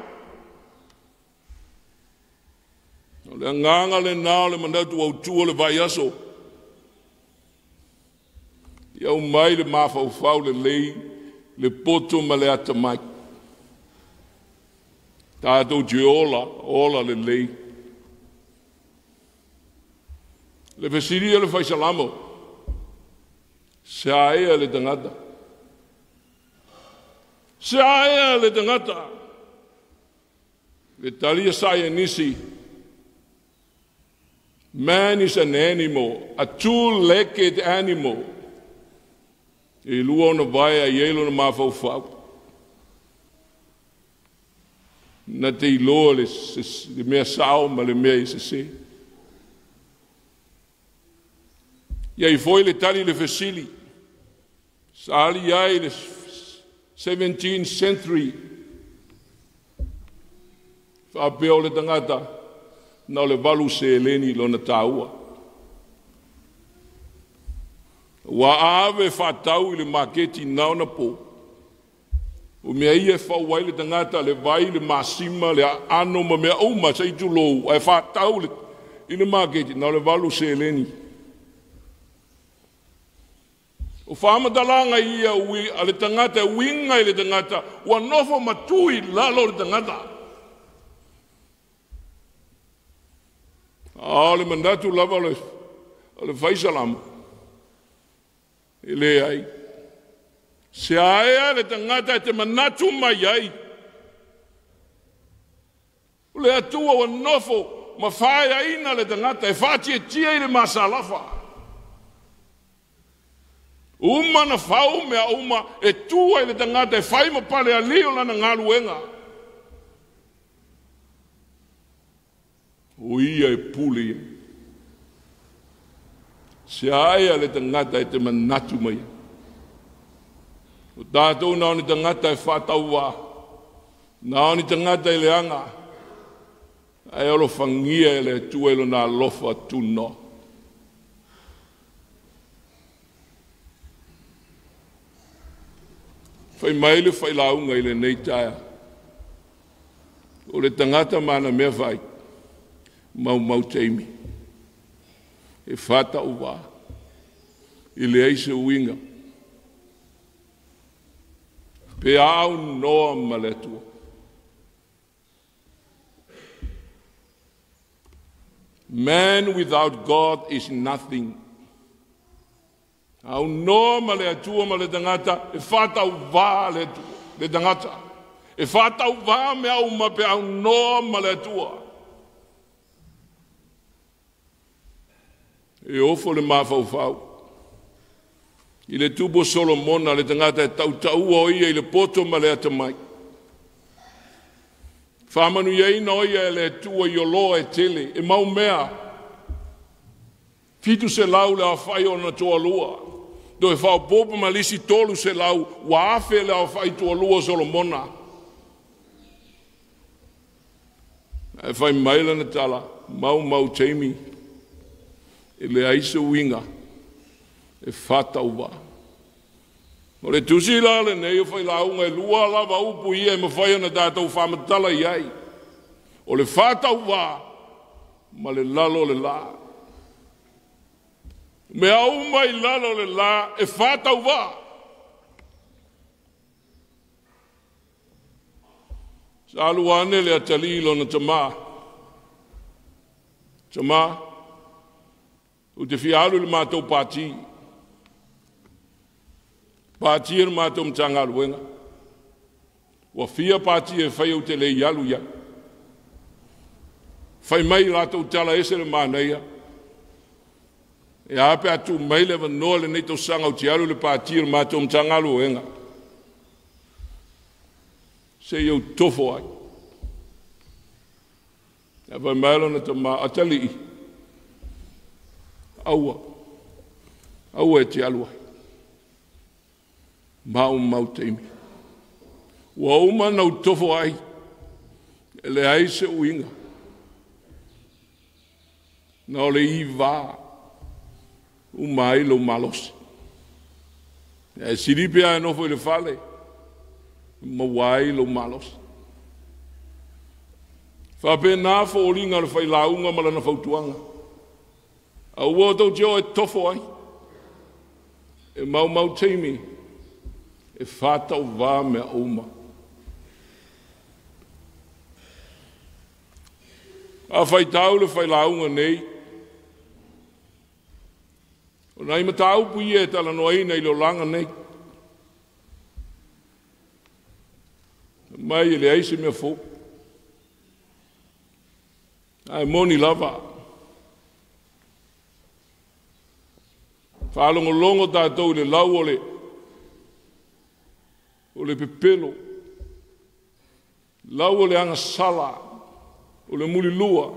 O le nganga le nā o le manatu au tua le vai aso. Ia au mai le mawhauwhau le lei, le poto ma le atamai. Tātou te ola, ola le lei. Le whesiria le whaisalamo. Se aea le tangata. Se aea le tangata. Le talia sai nisi. Man is an animal, a two-legged animal. E lua ona vaea i eilo na mawhauwhau. Na te iloa le mea sao ma le mea i se se. Ia i foi le tali le fesili. Sa ali ai le 17th century. Whaapea o le tangata, na o le valu se eleni lona tāua. Ua ave whātau i le maketi naona pō. O mea ia whau ai le tangata, le vai, le masima, le ano ma mea uma, sa itu lou, ai whātau i le maketi, na o le valu se eleni. O whaamatalanga ia ui, a le tangata, uinga i le tangata, ua nofo matui lalo le tangata. A o le mandatu lava o le whaisalama. E le ai. Se aea le tangata e te manatu mai ai. O le atua ua nofo ma whaea ina le tangata e whaatia tia i le masalafa. Uma na fau mea uma e tua i le tagata e fai ma palealii o lana galuega. O ia e pule ia. Se aia le tagata e te manatu mai. O tatou na o ni tagata e faatauvā, na o ni tagata i leaga, ae alofagia e le Atua i lona alofa tunoa. Fai mai le failauga i lenei taeao, o le tagata ma ana mea fai, maumau taimi, e faatauvā, e leai se uiga, pe aunoa ma le Atua. Man without God is nothing. Aunoa ma le Atua ma le tagata, e faatauvā le Atua, le tagata. E faatauvā mea uma pe aunoa ma le Atua. E ofo le mafaufau. I le tupu o Solomona, le tagata e tautaua o ia i le poto ma le atamai. Faamanuiaina o ia e le Atua i oloa e tele, e mau mea. 700 le aofai o ona toalua. Toe faaopoopo ma le isi 300, ua 1,000 le aofai toalua o Solomona. Ae fai mai lana tala, maumau taimi, e leai se uiga, e faatauvā. O le tusi la lenei o failauga e lua lava upu ia e mafai ona tatou faamatala i ai. O le faatauvā ma le lalo o le la. Mea uma i lalo o le la e faatauvā. Sa alu ane le atalii lona tamā. Tamā, ou te fia alu i le matou pati. Pati e le matou Matagaluega. Ua fia pati e fai ou te le i alu ia. Fai mai latou tala ese le manaia. E a pe a tu mai le avanoa lenei tausaga ou te alu i le pati o le matou Matagaluega. Se i ou tofo ai. E fai mai lona tamā, atalii, aua, aua e te alu ai. Maumau taimi. Ua uma na ou tofo ai, e leai se uiga. Na o le ivā, uma ai lou malosi. E silipe ae nofo i le fale, maua ai lou malosi. Faapena foliga o le failauga ma lana fautuaga. Aua o tou te o e tofo ai. E maumau taimi, e faatauvā mea uma. A faitau le failauga nei, o nai mataupu ia e talanoaina i le olaga nei. Mai e leai se mea fou. Ae moni lava. Faalogologo tatou i le lau o le pepelo, lau o le agasala, o le mulilua,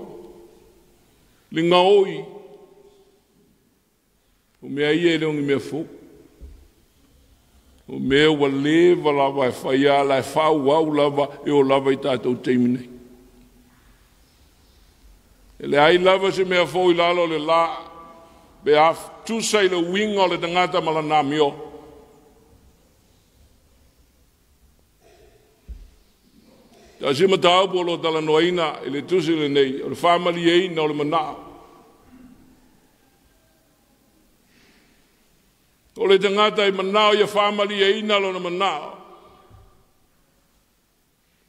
le gaoi. O mea ia e le o ni mea fou. O mea ua leva lava e fai ala e faaauau lava e o lava i tatou taimi nei. E leai lava se mea fou i lalo o le la, pe a tusa i le uiga o le tagata ma lana amio. Tasi mataupu o lo talanoaina i le tusi lenei, o le faamalieina o le manao. O le tagata e manao ia faamalieina lona manao.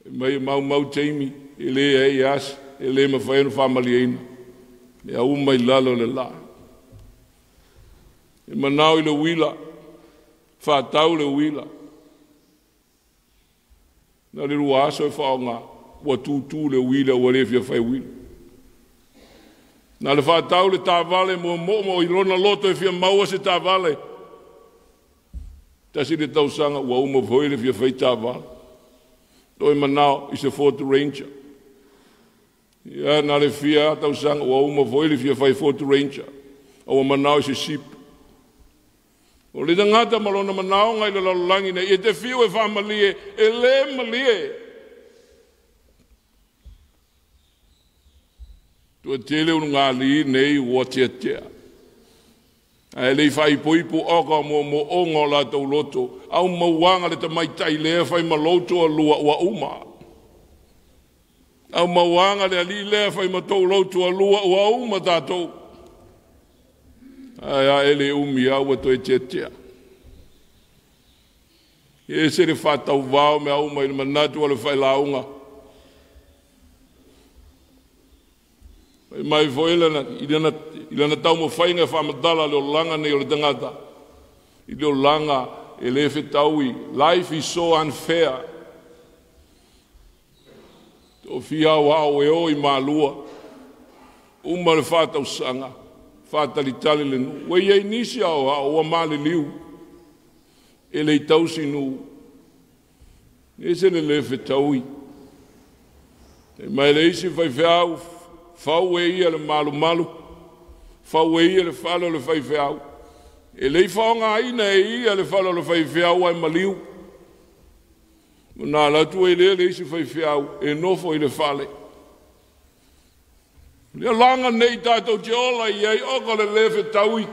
E mai e maumau taimi, e le ai asa, e le mafai ona faamalieina. Mea uma i lalo o le la. E manao i le uila, faatau le uila. Na le lua aso e faaaoga, ua tutu le uila, ua le fia fai uila. Na le faatau le tavale mo moomoo i lona loto e fia maua se tavale. Tasi le tausaga ua uma foi le fia fai taavale. Toe manao i se Ford Ranger. Ia na le fia tausaga ua uma foi le fia fai Ford Ranger. A ua manao i se Jeep. O le tagata ma lona manaoga i le lalolagi nei, e te fiu e faamalie, e le malie. Tua tele ulugalii nei ua tiatia. Ae le i faaipoipo oka mo moonga o latou loto, au mauaga le tamaitai lea fai ma lou toalua ua uma. Au mauaga le alii lea fai ma tou lou toalua ua uma tatou. Ae a ele umi au ua toe tiatia. E se le faatauvao mea uma i le manatu o le failauga. Fai mai foi lana, i lana taumafaiga e faamatala le olaga nei o le tagata, i le olaga e le fetaui. Life is so unfair. Toafia au ao e o i Malua, uma le faatausaga, faatalitali le nuu. Ua iai nisi ao ao ua maliliu, e le i tausi nuu. E se le le fetaui. E mai le isi faifeau, fau e ia le malumalu, fau e ia le fale o le faifeau. E le i faaaogaina e ia le fale o le faifeau ae maliu. Na alu atu ai lea le isi faifeau e nofo i le fale. Le olaga nei tatou te ola i ai oka le le fetaui.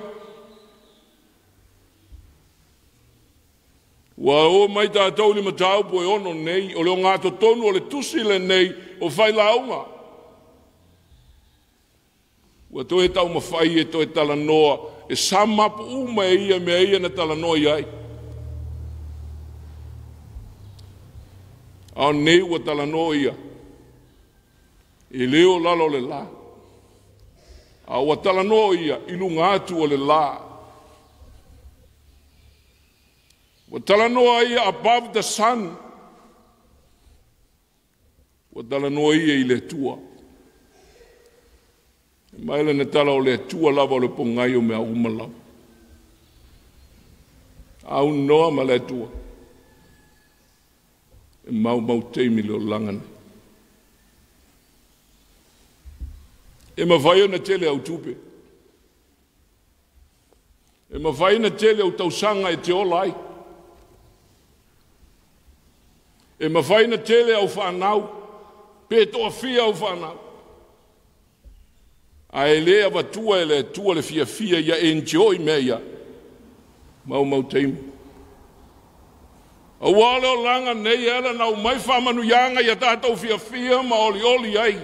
Ua o mai tatou i le mataupu e ono nei, o le ogatotonu o le tusi lenei o failauga. Ua toe taumafai e toe talanoa, e samapu uma e ia mea ia na talanoa i ai. A o nei ua talanoa ia, e le o lalo o le la. A ua talanoa ia i luga atu o le la. Ua talanoa ia above the sun. Ua talanoa ia i le Atua. Mai le tala o le Atua lava o le pongai o mea uma lava. Au noa ma le Atua. E mau mau teimi le olaga nei. E mafai ona tele au tupe. E mafai ona tele au tausaga e te ola ai. E mafai ona tele au whanau, pe toafia au whanau. Ae le avatua e le Atua le fiafia ia enjoy mea ia. Mau mau taimi. Aua le olaga nei e ala na umai faamanuiaga ia tatou fiafia ma olioli ai.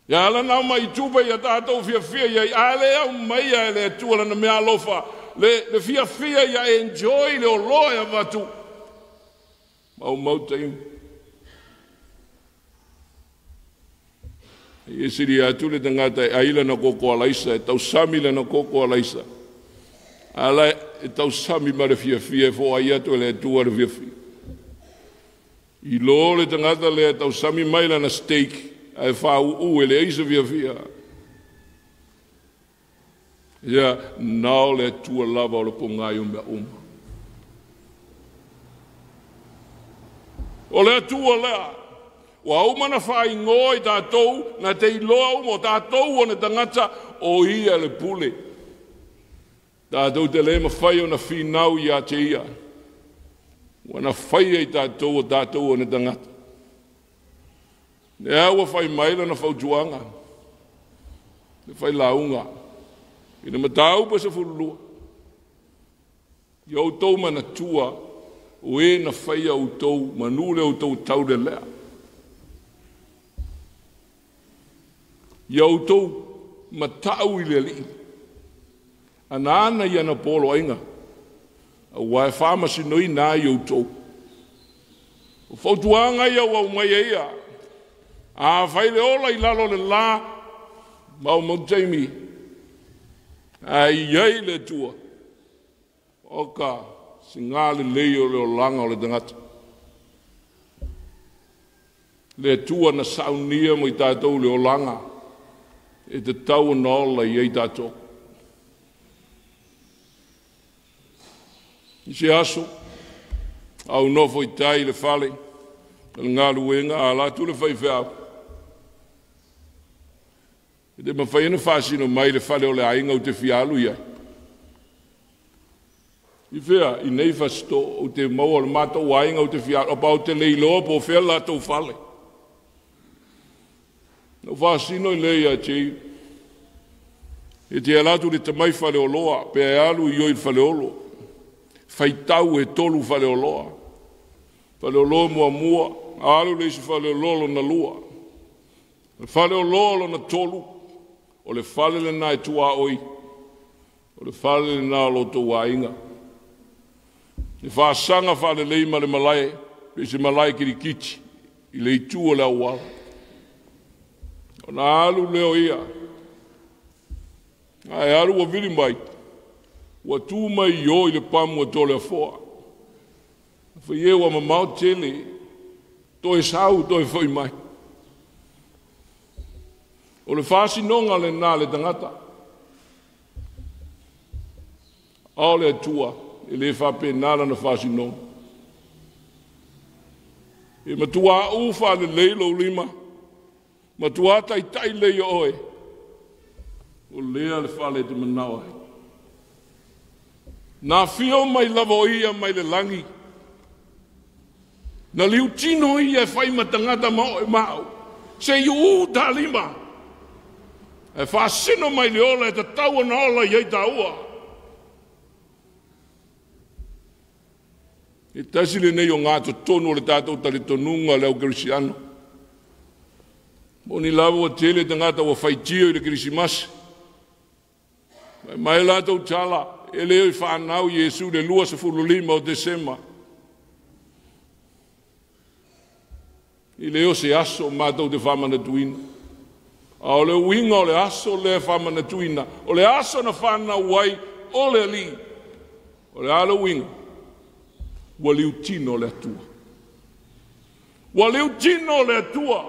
Ia ala na aumai tupe ia tatou fiafia iai. A le aumaia e le Atua lana mea alofa. Le fiafia ia enjoy le oloa e avatu. Mau mau taimi. E sili atu le tagata e ai lana koko alaisa, e tausami lana koko alaisa. Ala e tausami ma le fiafia e foai atu e le Atua le fiafia. I lo le tagata lea e tausami mai lana steak, ae fāu'u e le ai se fiafia. Ia, nao le Atua lava o le pongai o mea uma. O le Atua lea, ua uma na faaigoa i tatou, na te iloa uma o tatou o na tagata o ia le pule. Tatou te le mafai ona finau ia te ia. Ua na faia i tatou o tatou o na tagata. Lea ua fai mai lana fautuaga, le failauga, i le mataupu 12. Ia outou manatua o e na faia outou manu le outou taulelea. Ia outou matau i le alii. Ana ana ia na poloaiga, aua e faamasinoina ai outou. O fautuaga ia ua aumai e ia. A fai le ola i lalo o le la, mau mau taimi, ae i ai le Atua, o ka siga lelei o le olaga o le tagata. Le Atua na saunia mo i tatou le olaga, e tatau ona ola i ai tatou. I se aso, au nofo i tai le fale, le galuega a latou le faifeau. E le mafai ona faasino mai le fale o le aiga ou te fia alu i ai. I fea, i nei Fasito, ou te maua o le matou aiga ou te fia alu, pa ou te le iloa po o fea le latou fale. Na faasino i le ia te e te ala atu le tamai faleoloa, pe alu i oi faleolo. Faitau e 3 faleoloa. Faleoloa muamua, alu le isi faleoloa lona 2. Faleoloa lona 3, o le fale lena e tuaoi, o le fale lena o lotou aiga. E faasaga faalelei ma le malae, pe se malae kilikiti, i le itu o le auala. Ona alu leo ia, ae alu ua vili mai, ua tu mai i o i le pamu a Toleafoa. Fai e ua mamao tele, toe sau, toe foi mai. O le faasinoga lena le tagata. A o le Atua, e le faapena lana faasinoga. E matua u faalelei lou lima, matua taitai lei oe, o lea le fale te manao ai. Na fio mai lava o ia mai le lagi, na liutino ia e fai ma tagata ma oe mau, se i uu ta lima, e faasino mai le ola e tatau ona ola i ai tāua. E tasi lenei o ngā totonu o le tātou talitonuga le au Kerisiano. Moni lava ua tele tagata ua faitio i le Kerisimasi. Mai mai latou tala, e le o whanau Iesu le 25 o Desema. I le o se aso mātou te whamanatuina. A o le uiga o le aso le whamanatuina. O le aso na whanau ai o le ali. O le ala uiga. Ua liutino le Atua. Ua liutino le Atua.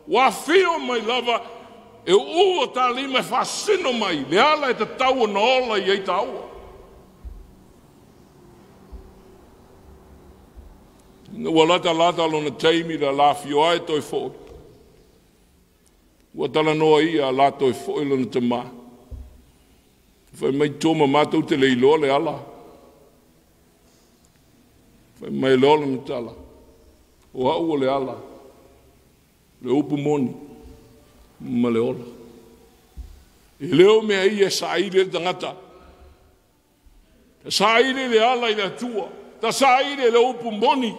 Ua fio mai lava e uu o tā lima e faasino mai. Le ala e tatau ona ola i ai tāua. Ua lata lata lona taimi la la fio ai toi foi. Ua talanoa ia la toi foi lona tamā. Fai mai tōma mātou te leiloa le ala. Fai mai loa lona tala. O au o le ala. Le upu moni ma le ola. E leo mea ia e saili le tagata. Saili le ala i le Atua. Ta saili le upu moni.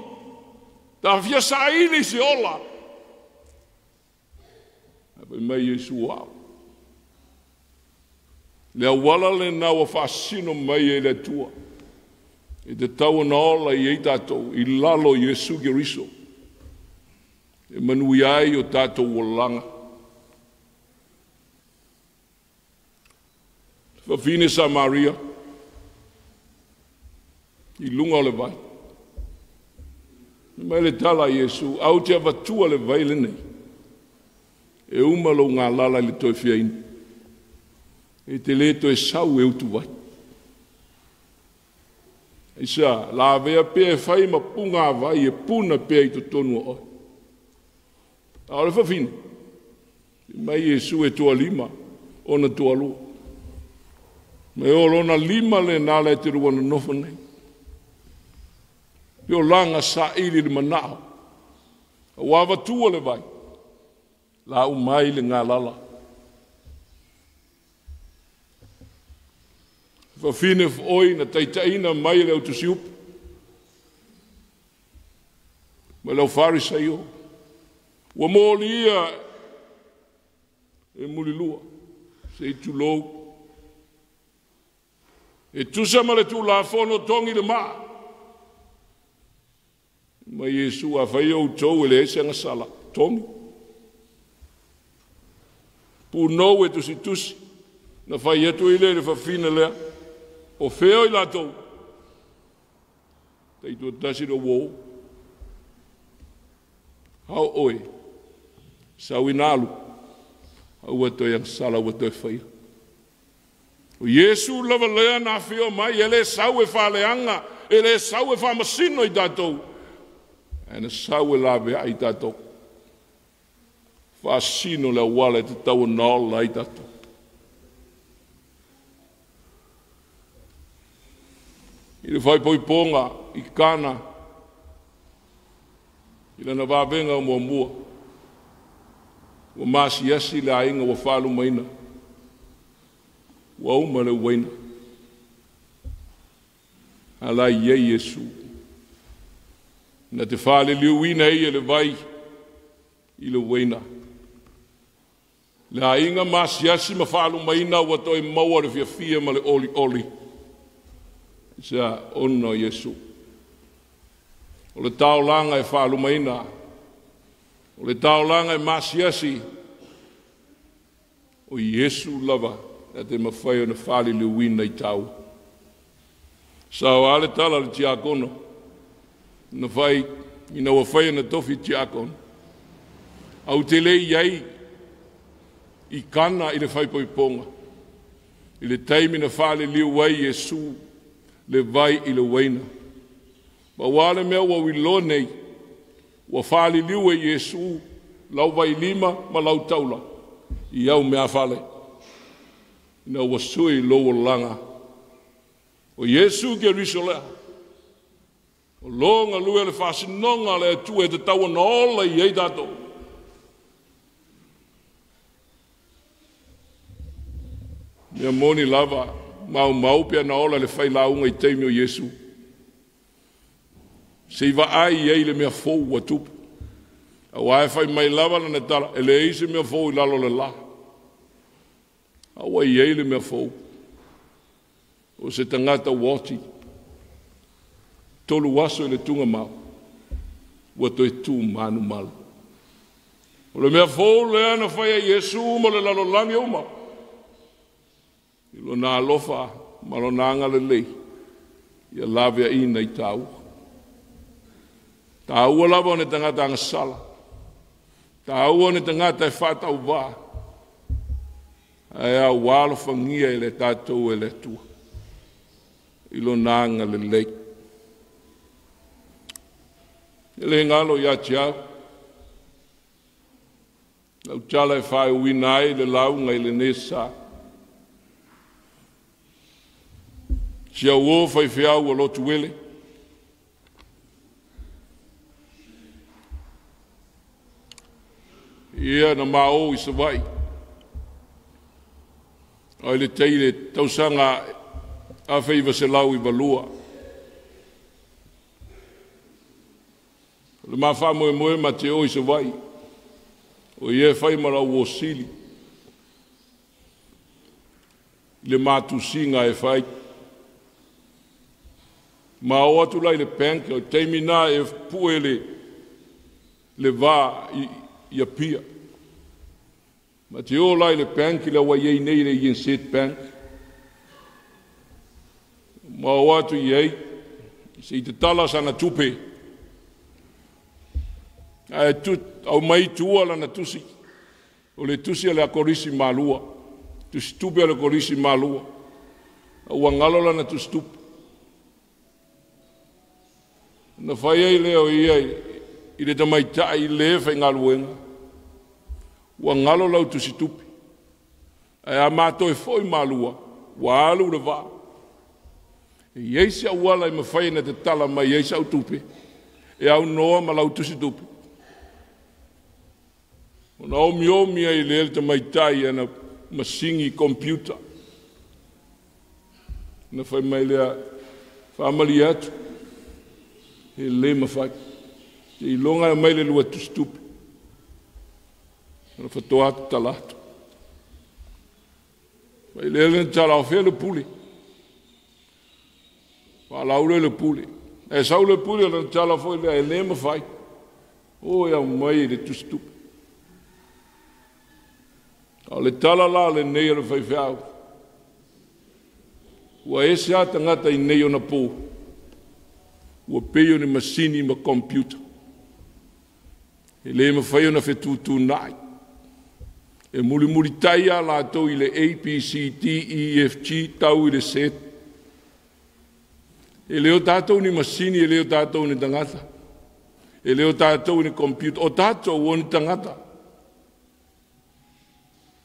Ta fia saili se ola. Fai mai Iesu au. Le auala le nā ua faasino mai e le Atua. E te tau ona ola i ei tātou, i lalo Iesu Keriso. E manui ai o tātou olaga. Fafine Samaria, i lunga o le vai. Mai le tala Iesu, au te avatua le vai lenei. E uma lou ngā lala i le toe fiaina. E te le toe sau e utu vai. Isa, la vea pea e whai ma punga vai e puna pea i totonu o oe. A o le fafine, mai Iesu e tua lima, ona tua lua. Mai o lona lima le nā le te rua na nofo nei. Pe o langa sa ili le manao. A wavatua le vai, la umai le ngā lala. Fafine oi na taitaina mai le autusiupu. Ma lau Farisaio. Ua mōlia e mulilua. Se i tulou. E tusa ma le tūlafono tongi le maa. Ma Iesu a whai au tau e le ese anga sala. Tongi. Pūnou e tusi tusi. Na whai atu i le le fafina lea. O feo i latou. Tei tua tasi ro wō. Hau oe. Sau inalu. Au atoe ang sala au atoe whaia. O Iesu lava lea na whio mai. Ele sau e whaleanga. E le sau e faamasino i tatou, ae na sau e laveai i tatou. Faasino le auala e tatau ona ola ai tatou. I le faaipoipoga i Kana, i lana vavega muamua, ua masiasi le aiga ua faalumaina, ua uma le uaina. A la i ai Iesu, na te faaliliuina ai e le vai i le uaina. Le aiga masiasi ma faalumaina ua toe maua le fiafia ma le olioli. Sea ona o Iesu. O le taolaga e faalumaina, o le taolaga e masiasi, o Iesu lava na te mafai ona faaliliuina i taua. Sao a le tala a le tiakono, na fai ina ua fai na tofi tiakono, au te le i ai i Kana i le faaipoipoga, i le taimi na faaliliu ai Iesu le vai i le uaina. Ma ua le mea ua uiloa nei, ua faaliliu e Iesu lau vailima ma lau taula i au mea fale, ina ua sui lou olaga. O Iesu Keriso lea, o lo galue le faasinoga le Atua e tatau ona ola i ai tatou. Mea moni lava, maumau pe na ola le failauga i taimi o Iesu. Se i vaai ai le mea fou ua tupu. Aua e fai mai lava lana tala, e leai se mea fou i lalo o le la. A ua i ai le mea fou. O se tagata ua oti, 3 aso i le tugamau, ua toe tu manumalu. O le mea fou lea na fai e Iesu ma le lalolagi uma. I lona alofa ma lona agalelei, ia laveaiina i taua. Taua lava o ne tagata agasala, taua o ne tagata e faatauvā, ae ua alofagia e le tatou e le Atua i lona agalelei. E le galo ia te au, lau tala e faaiuina ai le lauga i lenei sa. Si au o faifeau o lotu ele, ia na mao i Savaii, ai le teile tausaga 1982. O le mafaamoemoe ma te o i Savaii, o ia e fai ma lau osili, i le matusiga e fai. Ma o atu lai le bank, o taimi nā e pue le vā i Apia. Ma te o lai le bank le ua iei nei le INZ Bank. Ma o atu i ai, se i te tala sana tupe. Ae au mai tua lana tusi. O le tusi a le akorisi malua. Tusi tupe a le akorisi malua. Ua ngalo lana tusi tupe. Na fai ai lea o ia i le tamaitai le faigaluega. Ua ngalo lau tusi tupe. Ae a mātou e foi malua, ua alu le vaa. E iai se auala e mafai na te tala mai ai sau tupe, e au noa ma lau tusi tupe. Ona omiomi ai le le tamaitai ana masingi computer. Na fai mai lea, faamali atu, e le mafai. Te iloga e mai le lua tusi tupe. Ona fatoa atu tala atu. Fai lea le tala o fea le pule. Faalaule le pule. E sau le pule o le tala foi lea e le mafai. O e au mai le tusi tupe. O le tala la le nei o le faifeau. Ua ese a tagata i nei ona pō. Ua pei o ni masini ma computer. E le mafai ona fetutunai. E mulimulitai a latou i le A, B, C, D, E, F, G, tau i le Z. E le o tātou ni masini, e le o tātou ni tagata. E le o tātou ni computer, o tātou o ni tagata.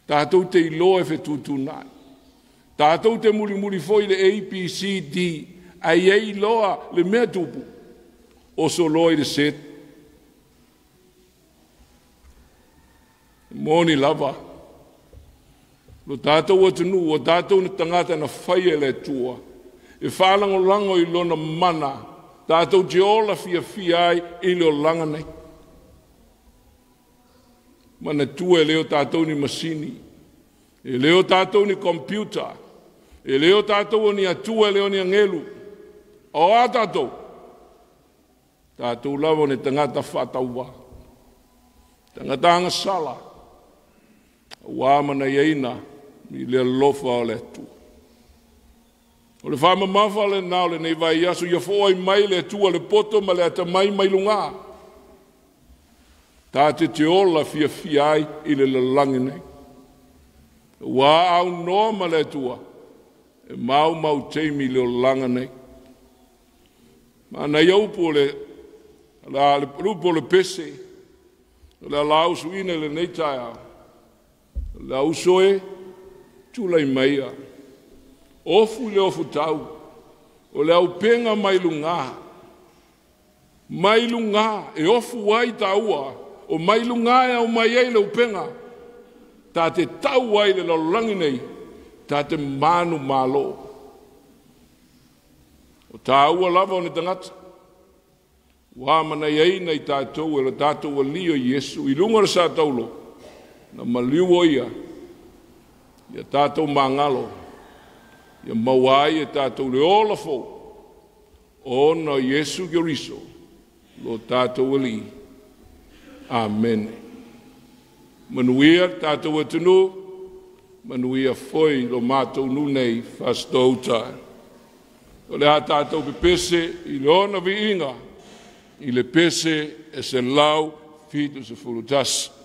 Tātou te iloa e fetutunai. Tātou te mulimuli foi le A, B, C, D, ai ei loa le mea tupu, o so loa i le set. Moni lava. Lo tātou atunuu, o tātou ni tagata na whaia le Atua. E whaalangolango i lona mana, tātou te ola fia fia ai i le olanga nei. Mana tua e leo tātou ni masini, e leo tātou ni computer, e leo tātou ni atua, e leo ni angelu. O a tātou, tātou lava ni tangata whataua, tangata angasala, ua mana iaina, i le alofa o le Atua. O le whamamafa le nao le nei vai aso, ia fōai mai le Atua le poto ma le atamai mai lunga. Tā te te ola fia fia ai i le lalangi nei. Ua au noa ma le Atua, e mau mau teimi le olanga nei. Ma nei upu le, la, le upu le pese, le ala usu ina le nei taia, le auso e, tūlai maia. Ofu le ofu tau, o le au penga mai lunga. Mai lunga, e ofu ai taua, o mai lunga e au mai ai le upenga. Tā te tau ai le lalolagi nei, tā te manu malo. O tāua lava o ni tangata. Ua mana iai nei tātou e le tātou ali o Iesu, i lunga o le sa taulo, na maliu o ia, ia tātou mangalo, ia mauai e tātou le ola fou, ona Iesu Keriso, lo tātou ali. Amen. Manuia tātou atunu, manuia foi lo mātou nu nei whastouta. O le a tātou pepese i le ona viinga, i le pese e se lau fitu se fulutasi. Amen.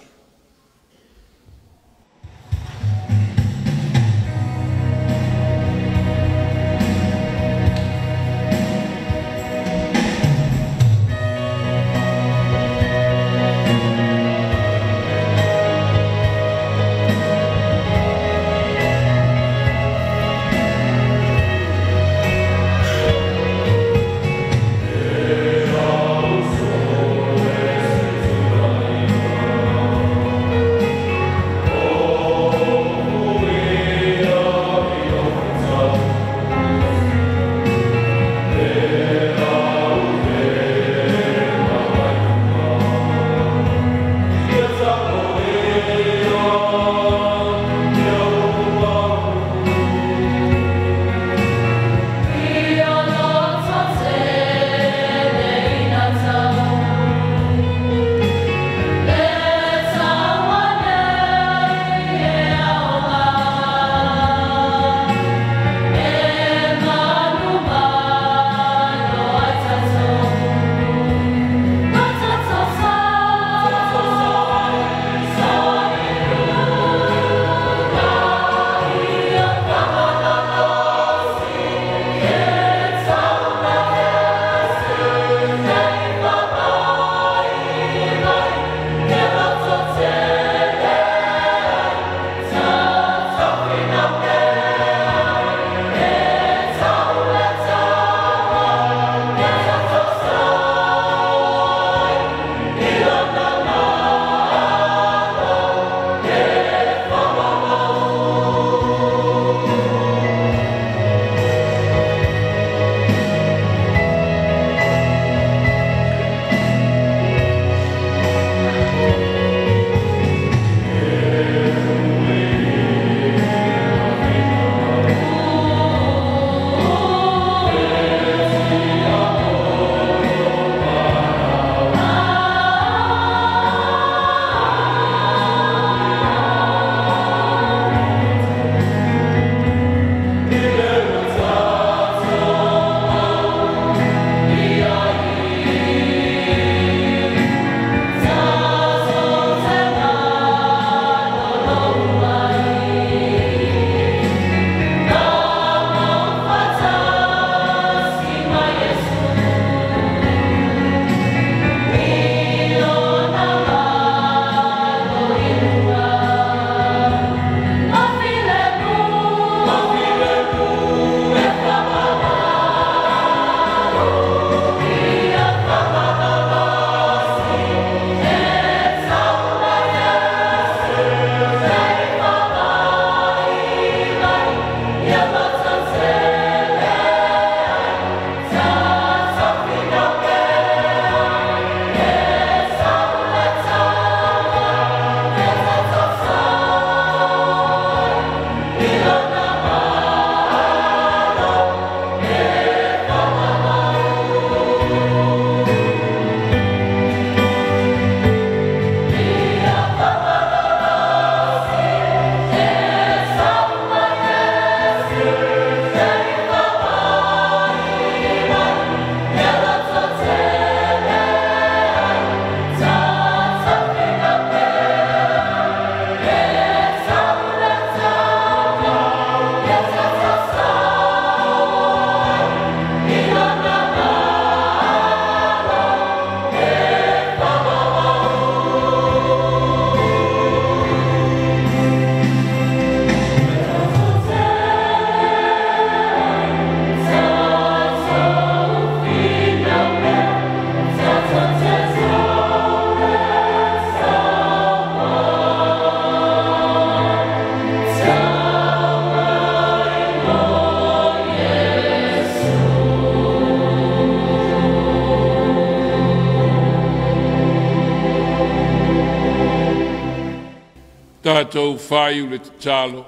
Tatou faiu le tatalo.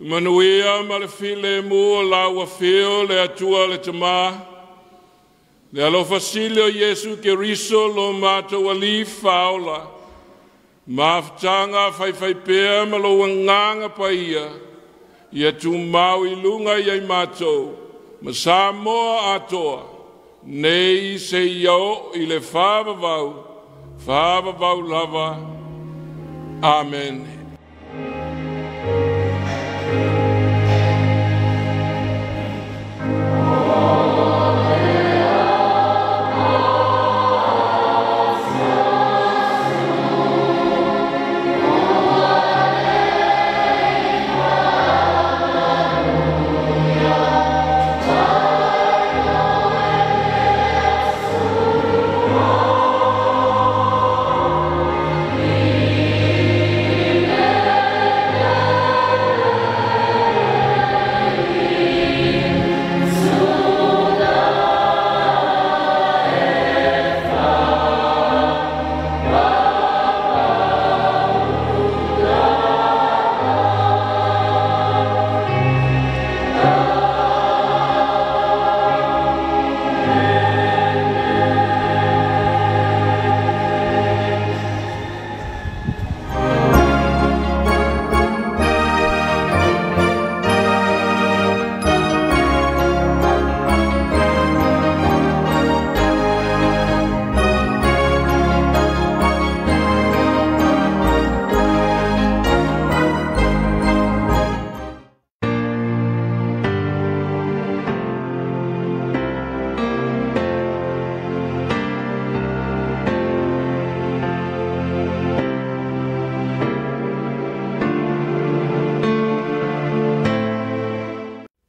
Manuia ma le filemu o lau afio le Atua le Tamā, le alofa sili o Iesu Keriso lo matou Alii Faaola, mafutaga faifaipea ma lou agaga paia, ia tumau i luga ia i matou, ma Samoa atoa, nei seia oo i le faavavau, faavavau lava. Amene.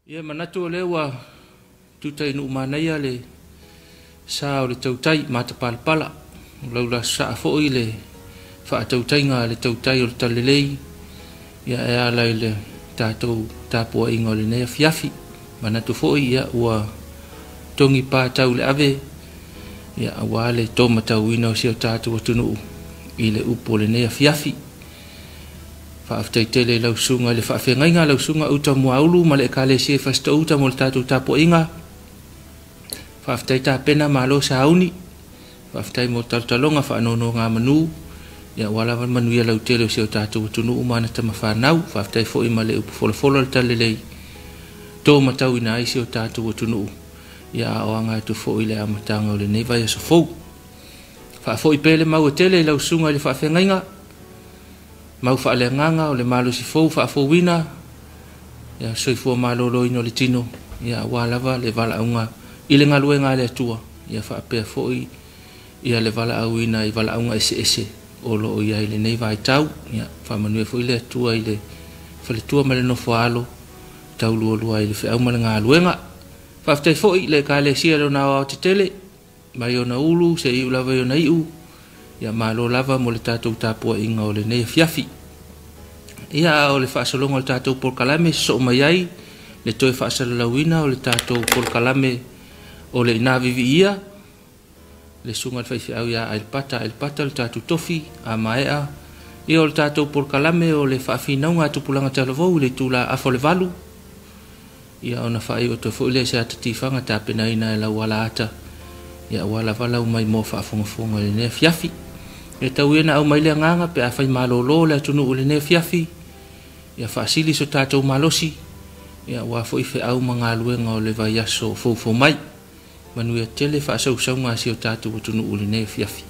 Ia manatu o lea ua tuta i Nuumanaia le sa o le tautai matapalapala. O laula saa foi le faatautaiga le tautai o le talalelei. Ia e ala i le tatou tapuaiga o lenei afiafi. Manatu foi ia ua togi pātau le ave. Ia aua le tōmatauina o si o tatou atunuu i le upu o lenei afiafi. Faafetai tele i lau susuga i le faafeagaiga lau susuga Uta Muaulu ma le Ekalesia i Fasitoo-uta mo le tatou tapuaiga. Faafetai tapena malo sauni. Faafetai mo talotaloga faanonogamanu. Ia aua lava le manuia lautele o si o tatou atunuu ma ana tamafanau. Faafetai foi ma le upu folafola o le talalelei tōmatauina ai si o tatou atunuu. Ia a o aga atu foi le amataga o lenei vaiaso fou. Faafoi pea le mau e tele i lau susuga i le faafeagaiga. Mau faaleagaga o le malosi fou faafouina. Ia soifua maloloina o le tino. Ia aua lava le valaauga i le galuega a le Atua. Ia faapea foi ia le valaauina i valaauga eseese o loo i ai lenei vaitau. Ia faamanuia foi le Atua i le faletua ma le nofo a alo taulualua ai le feau ma le galuega. Faafetai foi i le Ekalesia i lona aoaotetele mai ona ulu se iu lava i ona iu. Ia malo lava mo le tatou tapuaiga o lenei afiafi. Ia a o le faasologa o le tatou polokalame sosoo mai ai le toe faasalalauina o le tatou polokalame o le ina viviia le susuga i le faifeau ia Ailpata Ailpata le tatou tofi a maea. Ia o le tatou polokalame o le faafinauga a tupulaga talavou i le itula afa o le 8. Ia ona faaiu atu foi lea i se ata tifaga tapenaina e lau alaata. Ia aua lava lau mai moa faafogafoga i lenei afiafi. Ia tau ia na au mai le agaga pe afai malolo le atunuu i lenei afiafi. Ia faasili so tatou malosi. Ia aua foi feau ma galuega o le vaiaso foufou mai. Manuia tele faasausauga a si o tatou atunuu i lenei afiafi.